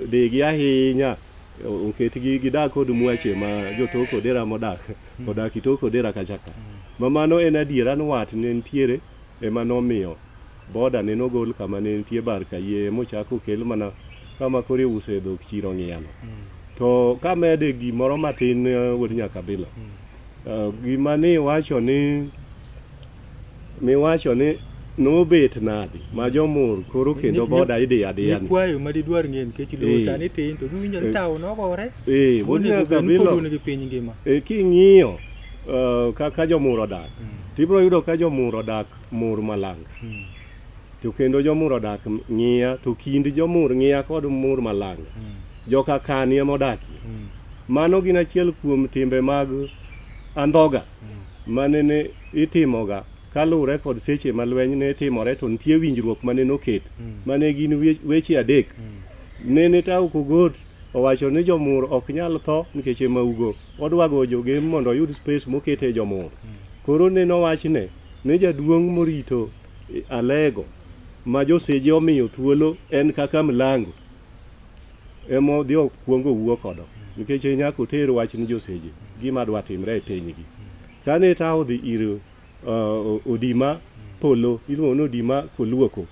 digi ahinya oketgi gidag kod mwache ma jotok Odera modak odak itok Odera kacha ka. Ma mano en adiera ni wat ne nitiere ema nomiyo boda ne nogol kama ne nitie bar kayie mochak okel mana kama koro iuse dhok chiro ng'iyano. To kamede gimoro matin wuod Nyakabila, gima ni iwacho ni miwacho ni nobet nadi ma jomur koro kendo boda idiyo adiya ni. Nyikwayo ma didwar ng'eyo nikech lowo sani tin to giwinjo ni tawo nogore. Wuod Onego bed ni Nyakabila, pod un gi piny ngima. King'iyo kaka jomur odak, tibiro yudo ka jomur odak mur malanga. To kendo jomur odak ng'iya, to kind jomur ng'iya kod mur malanga. Joka Kani ema odakie. Mano gin achiel kuom timbe mag andhoga manene itimoga kaluwore kod seche ma lweny ne timore to nitie winjruok mane noket mane gin weche adek. Nene Tau Kogot owacho ni jomur ok nyal tho nikech e Maugo odwa go jogem mondo oyud space mokete jomur. Koro ne nowachne ni jaduong' morito Alego ma joseje omiyo thuolo en kaka mlango ema odhi okuongo owuo kodo nikech nyaka oter wach ni joseje gima dwa timre e pinygi. Kane Tao odhi ir Odima Polo, iluongo ni Odima Koluoko.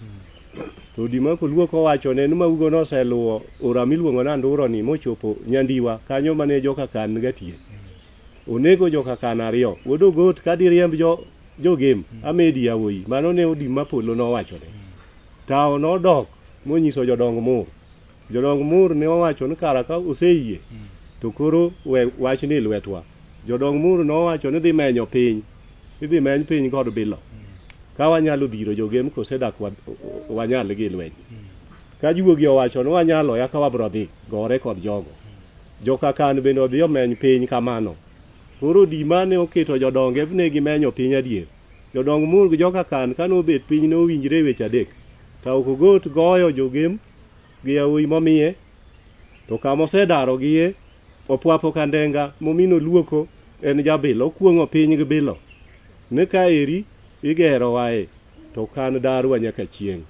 To Odima Koluoko owachone ni Maugo noseluwo ora miluongo ni Anduro ni mochopo Nyandiwa kanyo mane joka Kan gatie. Onego joka Kan ariyo. Wuod Ogot ka diriemb jo jogem amedi yawuoyi. Mano ne Odima Polo nowachone. Tao nodok monyiso jodong Mur. Jodong Mur ne owacho ni kara ka oseyie to koro we wachni e lwetwa. Jodong Mur nowacho ni dhi menyo piny, idhi meny piny kod bilo. Ka wanyalo dhiro jogem kose dak wanyal gi lweny. Ka juogi owacho ni wanyalo yaka wabro dhi gore kod jogo. Joka Kan bende odhi omeny piny kamano. Koro Odima ne oketo jodonge ne gimenyo piny adier. Jodong Mur gi joka Kan kane obet piny ne owinjre e weche adek. Tau Kogot goyo jogem gi yawuoyi momiye to kama osedarogie Opwapo Kandenga momino luoko en jabilo okuong'o piny gi bilo ni ka eri igerowae to kan darwa nyaka chieng'.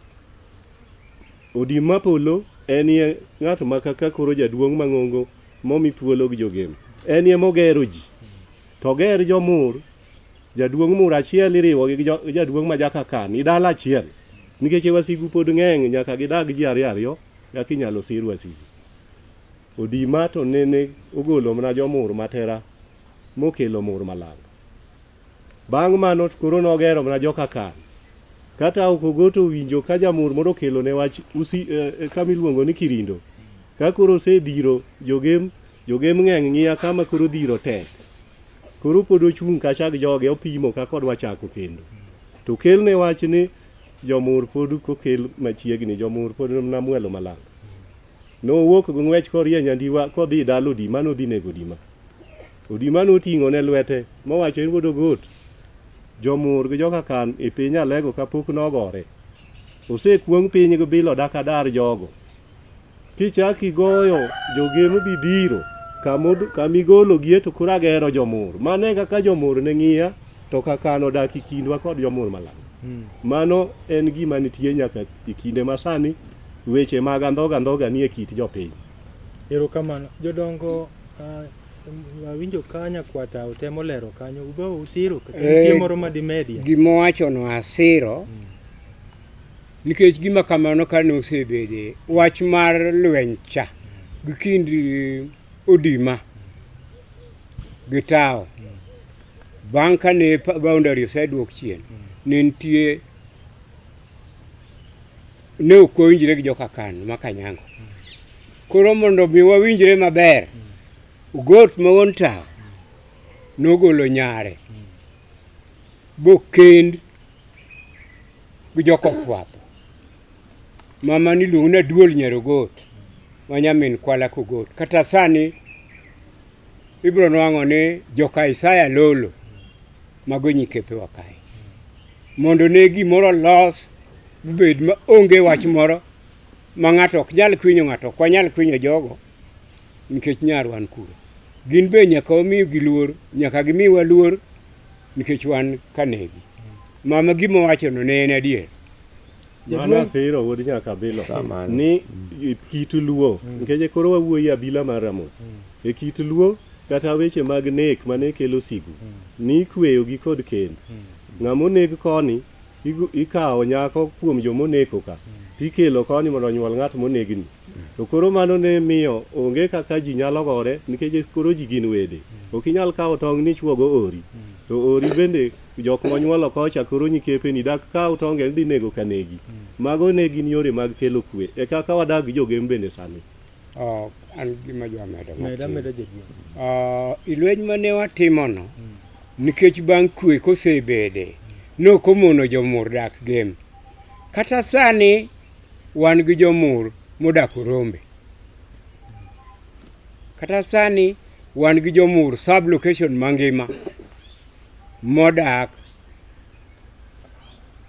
Odim Mapolo enie ng'at ma kaka koro jaduong' mang'ongo momi thuolo gi jogem. Enie mogero ji. To ger jomur, jaduong' mur achiel iriwo gi jaduong' ma jaka kan i dala achiel. Nikech wasigu pod ng'eny nyaka gidag ji ariyo ariyo kaka inyalo sir wasigu. Odima to nene ogolo mana jomur matera mokelo mur malang'. Bang' mano to koro nogero mana joka kan. Kata ok ogoto owinjo ka jamur moro okelo ne wach usi, kama iluongo ni Kirindo. Ka koro osedhiro jogem, jogem ng'eny ng'iya kama koro dhiro tek. Koro pod ochung' kacha gi joge opimo kaka odwa chako kendo. To kelne wach ni jomur pod kokel machiegni, jomur pod namwelo malang'. Nowuok gi ng'wech korie Nyandiwa kodhi dala Odima nodhi nego Odima. Odima noting'o ne lwete mowacho ni wuod Ogot, jomur gi joka kan e piny Alego kapok nogore. Osekuong' piny gi bilo dak adar jogo. Kichak igoyo jogem bibiro kamigologie to koro agero jomur. Mano e kaka jomur ne ng'iya to kakan odak e kindwa kod jomur malang'. Mano en gima nitie nyaka e kinde masani weche mag andhoga andhoga nie kit jopiny. Erokamano. Jodongo, awinjo ka nyakwata otemo lero kanyo, ube usiro kata nitie moro ma dimedie? Gima owachono asiro nikech gima kamano kane osebede wach mar lweny cha gi kind Odima gi Tawo bang' kane boundary oseduok chien ne nitie ne ok wawinjre gi joka Kano ma Kanyango. Koro mondo mi wawinjre maber, Ogot ma wuon tawo nogolo nyare bokend gi joka Okwako. Mama niluongo ni Aduol nyar Ogot ma nyamin Kwala Kogot. Kata sani ibiro nwang'o ni joka Isaya Lolo mago nyikepewa kae. Mondo ne gimoro los bed ma onge wach moro ma ng'ato ok nyal kwinyo ng'ato, ok wanyal kwinyo jogo nikech nyar wan kuro. Gin be nyaka wamigi luor, nyaka gimiwa luor nikech wan kanegi. Mama gima owachono ne en adier. Mano asiro wuod Nyakabilo ni e kit Luo nikech koro wawuoyo e abila mar Ramogi. E kit Luo kata weche mag nek mane kelo sigu ni ikweyo gi kod kend. Ng'ama oneg koni ikawo nyako kuom joma oneko ka tikelo koni mondo onyuol ng'at monegni. To koro mano ne miyo onge kaka ji nyalo gore nikech koro ji gin wede. Ok inyal kawo tong' ni ichuogo ori. To ori bende jok monyuolo kocha koro nyikepeni dak kaw tonge ni dhi nego kanegi. Mago ne gin yore mag kelo kwe. E kaka wadak gi jogem bende sani. Oh, an gima jwa medo Med matin. ameda jaduong'. Ah, i lweny mane watimono nikech bang' kwe kosebede nok omono jomur dak gem kata sani wan gi jomur modak Orombe. Kata sani wan gi jomur sub location mangima modak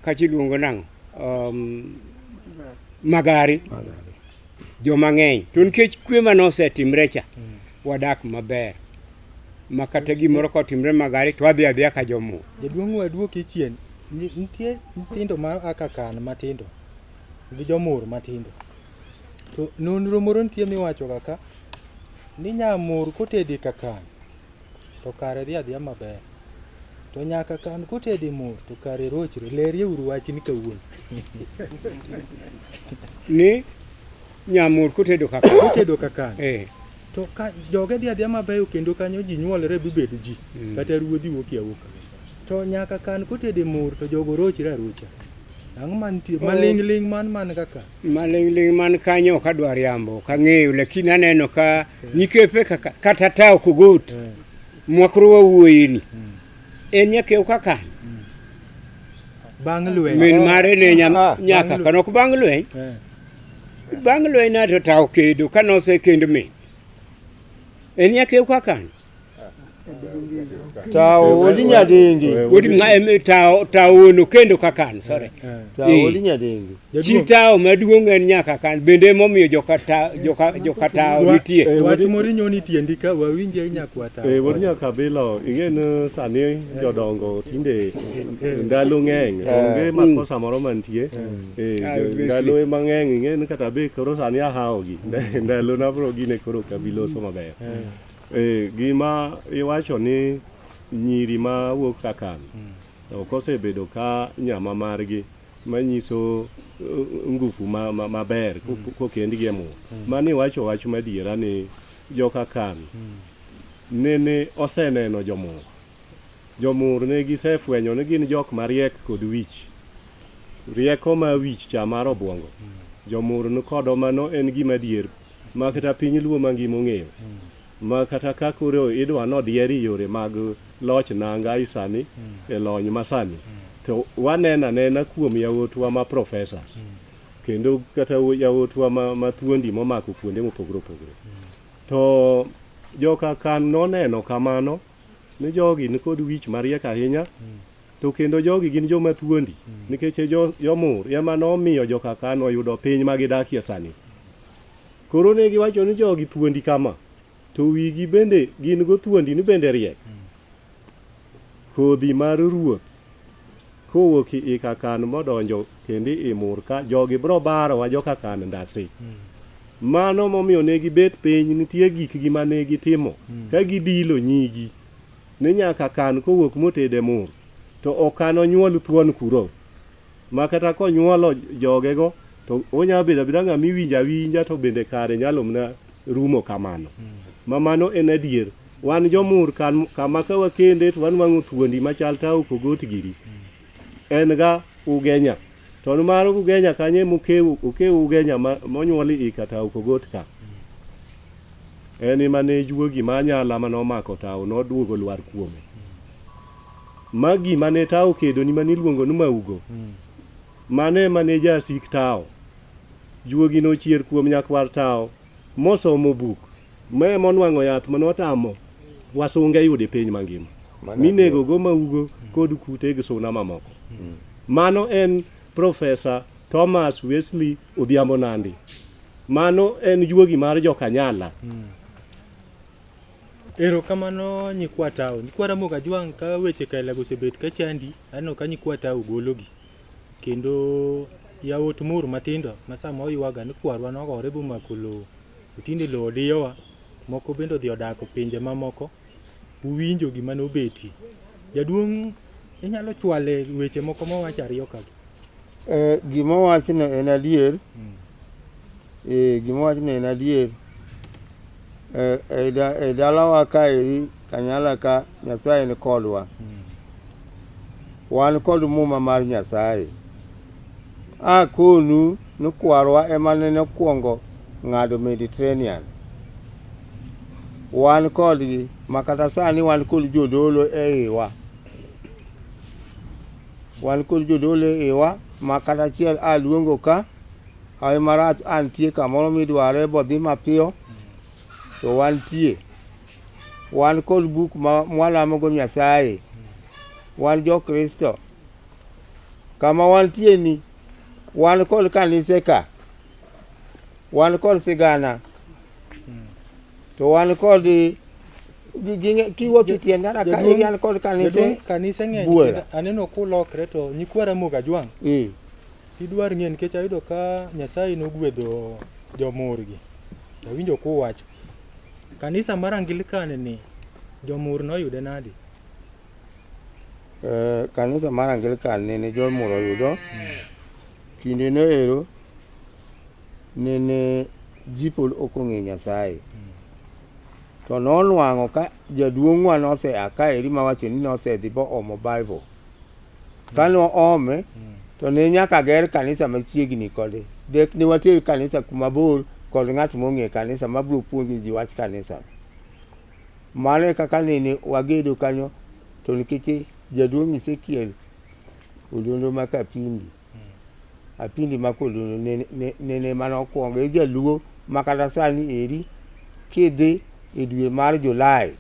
kacha iluongo nang'o? Magari. Joma ng'eny. To nikech kwe mane osetimre cha, wadak maber. Ma kata gimoro kotimre Magari to wadhi adhiya ka jomur. Jaduong' waduoki chien. Nitie nyithindo ma a Kakan matindo gi jomur matindo. To nonro moro nitie miwacho ga ka ni nyamur kotedi Kakan to kare dhi adhiya maber. To nyaka kan kotedi mur to kare rochre. Lerie uru wachni kawuono. Ni nyamur kotedo Kakan. Kotedo Kakan. To ka joge dhi adhiya mabeyo kendo kanyo ji nyuolre bibed ji. Kata ruodhi wuok awuoka. To nyaka kan kotede mur to jogo rochre arocha. Ang'o mantie? Maling' ling' man man kaka. Maling' ling' man kanyo ok adwa riambo, ok ang'eyo, lakini aneno ka nyikepe kaka kata tawo Kogot mwakoro wawuoyeni en nyakew Kakan. Bang' lweny. Min mare ne nyaka Bang' kan ok bang' lweny. Bang' lweny na to tawo kedo ka nosekend min. En nyakew Kakan. Tawo wuod Nyadengi. Wuod tawo tawo wuon okendo Kakan, sorry. Tawo wuod Nyadengi. Chi tawo maduong' en nyaka kan bende emomiyo joka joka tawo nitie. Wach moro inyoni tiendi ka wawinje nyakwa tawo. Wuod Nyakabilo, ing'e ni sani jodongo tinde ndalo ng'eny, onge makosa moro mantie. Ndalo ema ng'eny, ing'e ni kata be koro sani ahawogi. Ndalo na bro gine koro ok abi loso maber. Gima iwacho ni nyiri ma wuok Kakan ok osebedo ka nyama margi manyiso ngufu maber kokendgi e mur. Mano iwacho wach madiera ni joka Kan nene oseneno jomur. Jomur ne gisefwenyo ni gin jok mariek kod wich. Rieko ma wich cha mar obwongo. Jomur ni kodo mano en gima adier ma kata piny Luo mangima ong'eyo. Ma kata ka koro idwa nodieri yore mag loch nanga i sani e lony masani to waneno anena kuom yawuotwa ma professors kendo kata yawuotwa ma thuondi momako kuonde mopogore opogore. To joka Kan noneno kamano ni jogi nikod wich mariek ahinya to kendo jogi gin joma thuondi nikech jomur ema nomiyo joka Kan oyudo piny ma gidakie sani. Koro ne giwacho ni jogi thuondi kama to wigi bende gin go thuondi ni bende riek. Kodhi mar ruoth kowuok i Kakan modonjo kendo i mur ka jogi bro barowa joka Kan ndasi. Mano momiyo ne gibet piny nitie gikgi mane gitimo ka gidilo nyigi ni nyaka Kan kowuok motede mur to ok kan onyuol thuon kuro ma kata konyuolo jogego to onya bedo abeda ng'ama iwinjo awinja to bende kare nyalo mana rumo kamano. Ma mano en adier. Wan jomur kama ka wakende to wanwang'o thuondi machal tawo Kogot giri. En ga Ugenya. To mar Ugenya kanyo ema okew Ugenya monyuol i ka tawo Kogot ka. En ema ne juogi ma anyala manomako tawo noduogo lwar kuome. Ma gima ne tawo kedo ni mane iluongo ni Maugo. Mano ema ne jasik tawo. Juogi nochier kuom nyakwar tawo mosomo buk ma ema onwang'o yath manotamo wasunge yudo e piny mangima. Minego go Maugo kod kute gi suna mamoko. Mano en Professor Thomas Wesley Odhiambo Nandi. Mano en juogi mar Jokanyala. Erokamano nyikwa Tawo. Nyikwa Ramogi Ajwang' ka weche kaila go osebet ka chandi, aneno ka nyikwa Tawo gologi. Kendo yawuot mur matindo ma sama oywaga ni kwarwa nogore bomako lowo, to tinde lowo diyowa, moko bende odhi odako pinje mamoko, uwinjo gima nobetie. Jaduong' inyalo chwale weche moko mowach ariyo kagi. Gima owachno en adier. Gima owachno en adier. E dalawa kaeri Kanyala ka Nyasaye ni kodwa. Wan kod muma mar Nyasaye. Akonu ni kwarwa ema nene okwongo ng'ado Mediterranean. Wan kodgi ma kata sani wan kod jodolo e iwa. Wan kod jodolo e iwa ma kata achiel aluongo ka hawi marach antie kamoro midware bodhi mapiyo. To wantie. Wan kod buk ma mwalamogo Nyasaye. Wan jo-Kristo. Kama wantie ni, wan kod kanise ka. Wan kod sigana. To wan kod kiwuotho e tie ndara ka wan kod kanise Jaduong', kanise ng'eny buora. kendo aneno kulokre to nyikwa Ramogi Ajwang' Eh. Idwar ng'e nikech ayudo ka Nyasaye nogwedho jomurgi. Awinjo kuwacho. Kanisa mar Anglican ni jomur noyude nadi? Eh, kanisa mar Anglican nene jomur oyudo kinde no ero nene ji pod ok ong'e Nyasaye. To nonwang'o ka jaduong'wa nosea kaeri mawacho ni nosedhi boomo Bible. Kane oome to ne nyaka ger kanisa machiegni kode. Dek ne water kanisa kuma bor kod ng'at mong'e kanisa mabiro puonjo ji wach kanisa. Mano e kaka nene wagedo kanyo to nikech jaduong' Ezekiel Odondo ma Kapindi, Apindi ma Kodondo nene, nene mane okwongo e jaluo ma kata sani eri kidhi e dwe mar Julai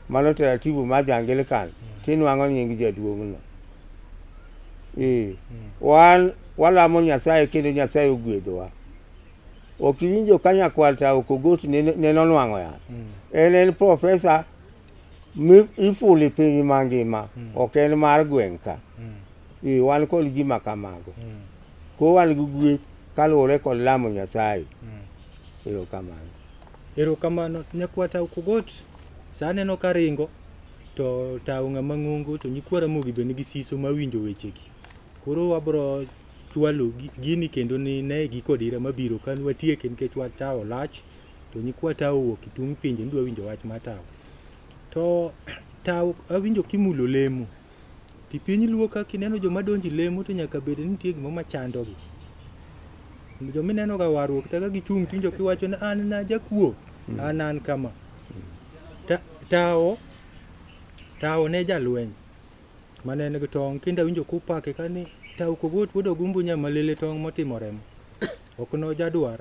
mano taratibu mar jo-Anglican tinwang'o nying jaduong'no. Ee, wan walamo Nyasaye kendo Nyasaye ogwedhowa. Ok iwinjo ka nyakwar Tao Kogot nene nene onwang'o yath. En en profesa mi ifulo e piny mangima, ok en mar gweng' ka. Ee, wan kod ji ma kamago. Koro wan gi gweth kaluwore kod lamo Nyasaye. Erokamano. Erokamano nyakwa Tao Kogot, sa aneno ka ringo to Tao ng'ama ng'ongo to nyikwa Ramogi be nigi siso mar winjo wechegi. Koro wabro chwalo gini kendo ni ne giko dira mabiro ka watieke nikech wach Tao lach to nyikwa Tao owuok e tung' pinje ni dwa winjo wach mar Tao. To Tao awinjo kimulo lemo. To piny luo ka kineno joma donjo e lemo to nyaka bed ni nitie gimoro machandogi. Joma ineno ga warruok kata ka gichung' tiwinjo kiwacho ni an najakuo, an an kama. Tawo, tawo ne jalweny mane en gi tong' kendo awinjo kupake ka ni tawo Kogot wuod Ogumbo Nyamalele tong' motimo remo. Ok nojadwar,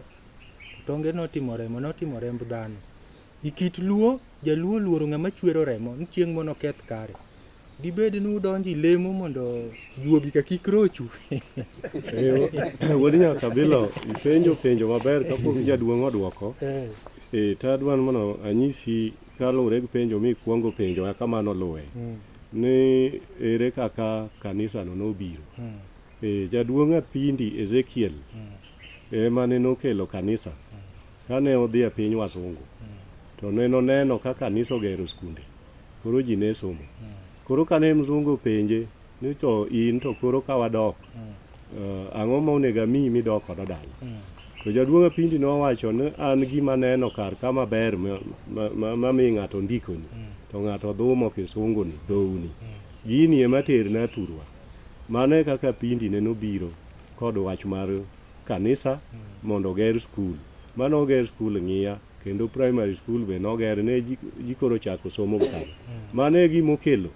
tonge notimo remo, notimo remb dhano. E kit luo, jaluo oluoro ng'ama chwero remo ni chieng' moro noketh kare. Dibed ni udonjo e lemo mondo juogi ka kik rochu. Wuod Nyakabilo, ipenjo penjo maber kapok jaduong' odwoko. Eh, to adwa ni mondo anyisi kaluwore gi penjo mikwongo penjo kaka mano luwe. Ni ere kaka kanisano nobiro. Eh, jaduong' Apindi Ezekiel ema ne nokelo kanisa kane odhi e piny wasungu. To ne noneno ka kanisa ogero skunde. Koro ji ne somo. Koro kane mzungu openje ni to in to koro ka wadok, ang'o ma onego amiyi midok kodo dala? To jaduong' Apindi nowacho ni an gima aneno kar ka maber ma mi ng'ato ndikoni, to ng'ato dhumo kisungu ni, dhouni. Gini ema terna thurwa. Mano e kaka Apindi ne nobiro kod wach mar kanisa mondo oger skul. Mano oger skul Ng'iya kendo primary school be noger ne ji koro chako somo kanyo. Mano e gima okelo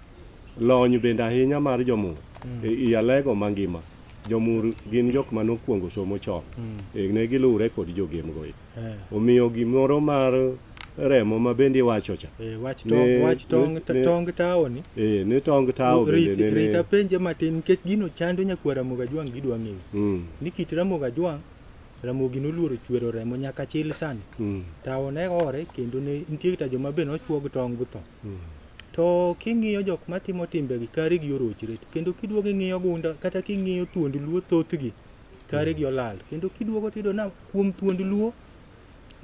lony bende ahinya mar jomur e i Alego mangima. Jomur gin jok mane okuongo somo chon. E, ne giluwre kod jogem go. Omiyo gimoro mar remo ma bende iwacho cha. Wach tong, wach tong, tong taoni. E, ni tong tawo bende nene. Rit apenje matin nikech gino chando nyakwar Ramogi Ajwang' gidwa ng'eyo. Ni kit Ramogi Ajwang' Ramogi noluoro chwero remo nyaka chil sani. Tawo ne gore kendo ne nitie kata joma be nochuo gi tong' butho. To king'iyo jok matimo timbegi kare gi orochre kendo kiduogo ing'iyo gunda kata king'iyo thuond luo thothgi kare gi olal kendo kiduogo tiyudo na kuom thuond luo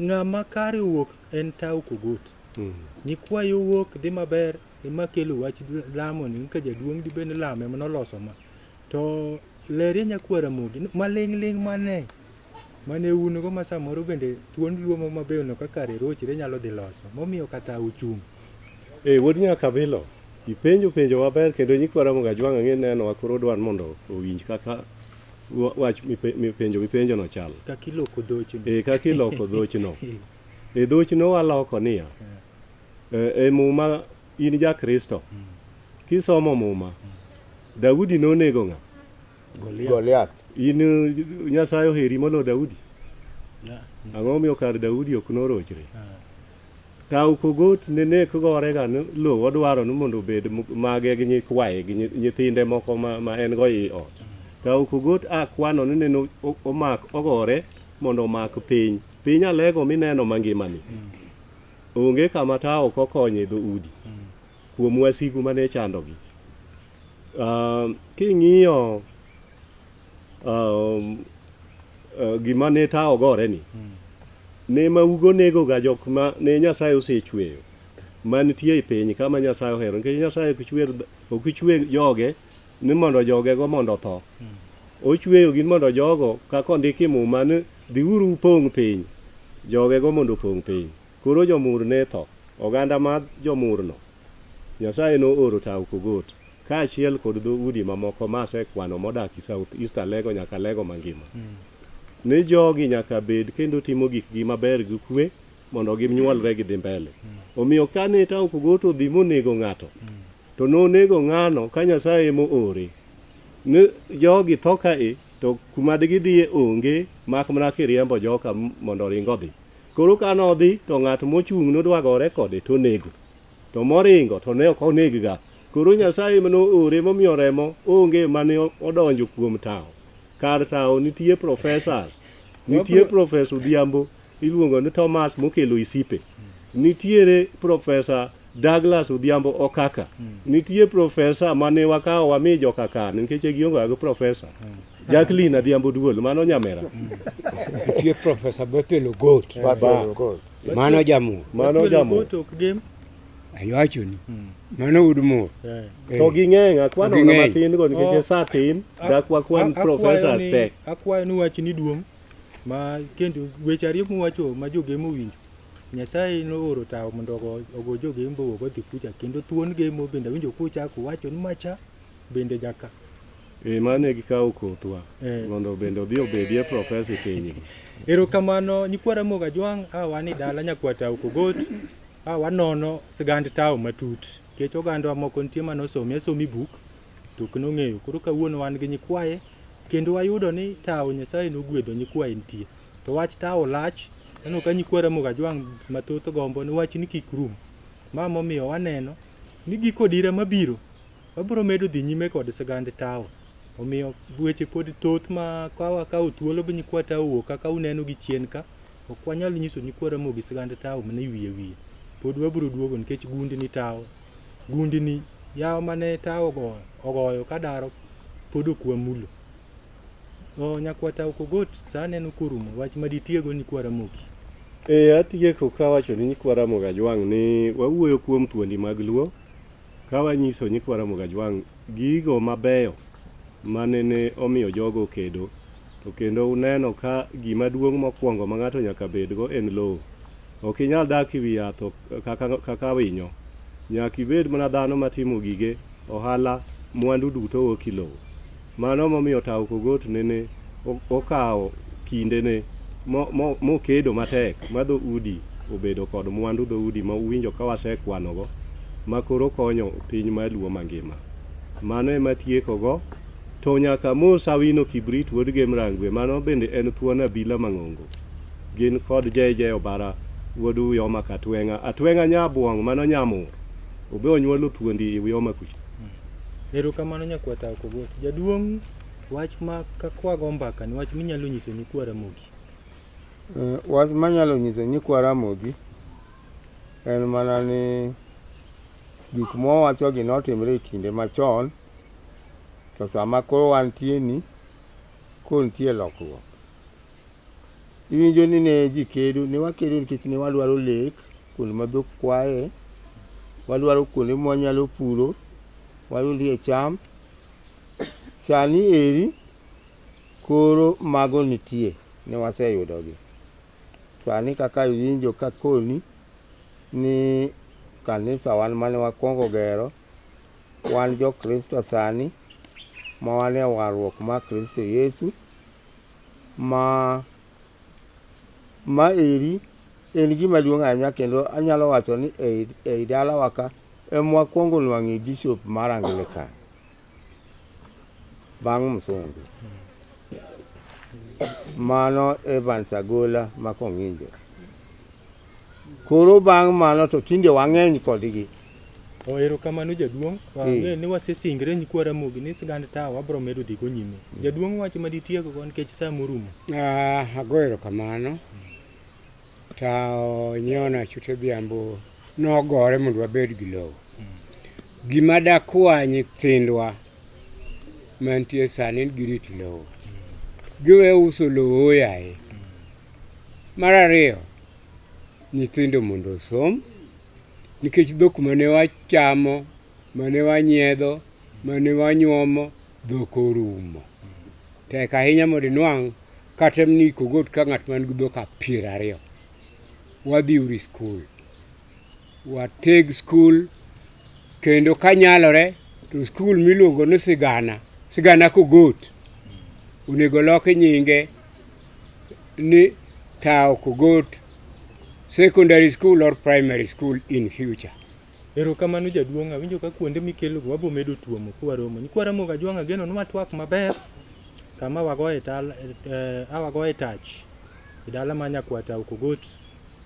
ng'ama kare owuok en Tao Kogot. Nyikwayo owuok dhi maber ema kelo wach lamo ni ka jaduong' dibed ni lamo ema noloso ma. To lerie nyakwar Ramogi maling' ling' mane mane un go ma samoro bende thuond luo mo mabeyo no kaka kare rochre nyalo dhi loso momiyo kata ochung'. Eh, wuod Nyakabilo, ipenjo penjo maber kendo nyikwa Ramogi Ajwang' ang'e nenowa koro dwan mondo owinj kaka wach mipenjo mipenjo no chal. Kaka iloko dhochno. Eh, kaka iloko dhochno. E dhochno waloko niya. E Muma in ja Kristo. Kisomo Muma, Daudi nonego ng'a? Goliath. In Nyasaye oheri moloyo Daudi? Ang'o momiyo kar Daudi ok norochre? Tau Kogot ne nek gorega ni lowo odwaro ni mondo obed mage gi nyikwaye gi nyithinde moko ma, ma en go ei ot. Tau Kogot a kwano ni nene omak ogore mondo omak piny. Piny Alego mineno mangimani. Onge kama tao ok okonye dhoudi kuom wasigu mane chandogi. King'iyo gima ne tawo gore ni ne maugo nego ga jok ma ne Nyasaye osechweyo mantie e piny kama Nyasaye ohero nikech Nyasaye ok chwer ok chwe joge ni mondo jogego mondo otho. Ochweyo gi mondo jogo kaka ondiki e Muma ni dhiuru upong' piny, jogego mondo opong' piny. Koro jomur ne tho. Oganda mar jomurno Nyasaye nooro Tau Kogot kaachiel kod dhoudi mamoko ma asekwano modak e South East Alego nyaka Alego mangima. Ni jogi nyaka bed kendo timo gikgi maber gi kwe mondo ginyuolre gidhi mbele. Omiyo kane Tau Kogot odhi monego ng'ato, to nonego ng'ano ka Nyasaye ema oore. Ni jogi tho kae to kuma digidhiye onge mak mana kiriembo joka mondo oring odhi. Koro ka nodhi to ng'at mochung' nodwa gore kode to onego. To moringo to ne ok onegga. Koro Nyasaye ema noore momiyo remo onge mane odonjo kuom tawo. Kar tawo nitie professors. Nitie Professor Odhiambo iluongo ni Thomas mokelo Isipe. Nitiere Professor Douglas Odhiambo Okaka. Nitie profesa mane wakawo wami joka kan nikech gionge gi profesa. Jacqueline Adhiambo Duol mano nyamera. Nitie Professor Bethel Ogot. Mano jamur. Mano jamur. Ogot ok gem. Ayawachoni. Mano ud mur. To ging'eny akwano To mana ging'eny. matin go nikech Oh. sa tin dak wakwan professors te. Akwayo ni wach ni duong' ma kendo weche ariyo muwacho ma jogemo owinjo. Nyasaye nooro tawo mondo ogo, ogo jogembo owuog odhi kucha kendo thuon gemo bende awinjo kuchako wacho ni macha bende jaka. E mane gikawo kothwa Eh. mondo bende odhi obedie profesa e pinygi. Erokamano nyikwa Ramogi Ajwang' a wan e dala nyakwar Tau Kogot a wanono sigand tawo matut nikech ogandawa moko nitie mane osome asomi buk to ok nong'eyo. Koro kawuono wan gi nyikwaye kendo wayudo ni tawo Nyasaye nogwedho nyikwaye nitie. To wach tawo lach, aneno ka nyikwa Ramogi Ajwang' mathoth gombo ni wach ni kik rum. Ma momiyo waneno ni giko dira mabiro wabiro medo dhi nyime kod sigand tawo. Omiyo weche pod thoth ma ka wakawo thuolo bi nyikwa tawo wuok kaka uneno gi chien ka, ok wanyal nyiso nyikwa Ramogi sigand tawo mana e wiye wiye. Pod wabiro duogo nikech gundni tawo, gundni yawo mane tawo ogoyo kadaro pod ok wamulo. O nyakwa Tau Kogot sa aneno korumo wach ma ditiego nyikwa Ramogi. E atieko kawacho ni nyikwa Ramogi Ajwang' ni wawuoyo kuom thuondi mag Luo ka wanyiso nyikwa Ramogi Ajwang' gigo mabeyo manene omiyo jogo okedo to kendo uneno ka gima duong' mokwongo ma ng'ato nyaka bedgo en lowo. Ok inyal dak e wi yath kaka, kaka winyo. Nyaka ibed mana dhano matimo gige ohala, mwandu duto wuok e lowo. Mano momiyo Tau Kogot nene okawo kindene mokedo matek ma dhoudi obedo kod mwandu dhoudi ma uwinjo ka wasekwanogo ma koro konyo piny mar Luo mangima. Mano ema tiekogo. To nyaka mos Awino Kibrit wuod Gem Rangwe, mano bende en thuon abila mang'ongo. Gin kod JJ Obara wuod Uyoma Katweng'a. Atweng'a Nyabuong' mano Nyamur. Obe onyuolo thuondi i Uyoma kucha. Erokamano nyakwar Tau Kogot. Jaduong' wach ma kakwago mbaka ni wach minyalo nyiso nyikwa Ramogi. Wach manyalo nyiso nyikwa Ramogi en mana ni gik mwawachogi notimre e kinde machon to sama koro wantie ni koro nitie lokruok. Iwinjo ni ne ji kedo, ne wakedo nikech ne wadwaro lek kuonde ma dhok kwaye, wadwaro kuonde ma wanyalo puro, wayudie cham. Sani eri koro mago nitie, ne waseyudogi. Sani kaka iwinjo kakoni ni kanisa wan mane wakwongo gero, wan jo Kristo sani ma wan e warruok mar Kristo Yesu ma ma eri en gima duong' ahinya kendo anyalo wacho ni ei, ei dalawa ka ema wakwongo nwang'e bishop mar Anglican bang' msungu. Mano Evans Agola ma Kong'injo. Koro bang' mano to tinde wang'eny kodgi. O erokamano jaduong', wang'e ni wasesingre nyikwa Ramogi ni sigand tawo wabro medo dhigo nyime. Jaduong' wach ma ditiek go nikech sa morumo. Ah, ago erokamano. Tawo Nyona Chute Odhiambo nogore mondo wabed gi lowo. Gima dakwa nyithindwa mantie sani ni girit lowo. Giwe uso lowo yaye. Mar ariyo, nyithindo mondo osom nikech dhok mane wachamo, mane wanyiedho, mane wanyuomo, dhok orumo. Tek ahinya mondo inwang' kata ni Kogot ka ng'at man gi dhok 20. Wadhi uru e skul. Wateg skul kendo kanyalore to skul miluongo ni Sigana, Sigana Kogot, onego loki nyinge ni Tao Kogot Secondary School or Primary School in future. Erokamano jaduong', awinjo ka kuonde mikelogo wabo medo tuomo kwaromo. Nyikwa Ramogi Ajwang' ageno ni watwak maber kama wagoye tal, awagoye tach e dala ma Nyakwar Tao Kogot.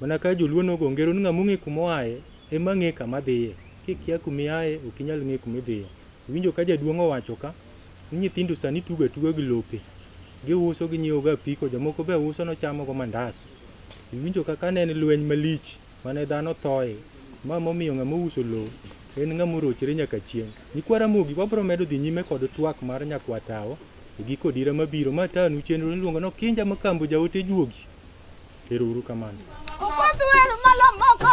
Mana ka joluo nogo ngero ni ng'ama ong'e kuma oaye ema ng'e kama dhiye. Kikia kuma iaye ok inyal ng'e kuma idhiye. Iwinjo ka jaduong' owacho ka ni nyithindo sani tugo atuga gi lope. Giuso ginyiewo go apiko, jomoko be uso nochamo go mandas. Iwinjo kaka ne en lweny malich mane dhano thoe. Ma momiyo ng'ama ouso lowo en ng'ama orochre nyaka chieng'. Nyikwa Ramogi wabro medo dhi nyime kod twak mar Nyakwar Tawo e giko odira mabiro. Ma tanu chenro miluongo ni Okinja Makambo Jaote Juogi. Ero uru kamano. Malo moko,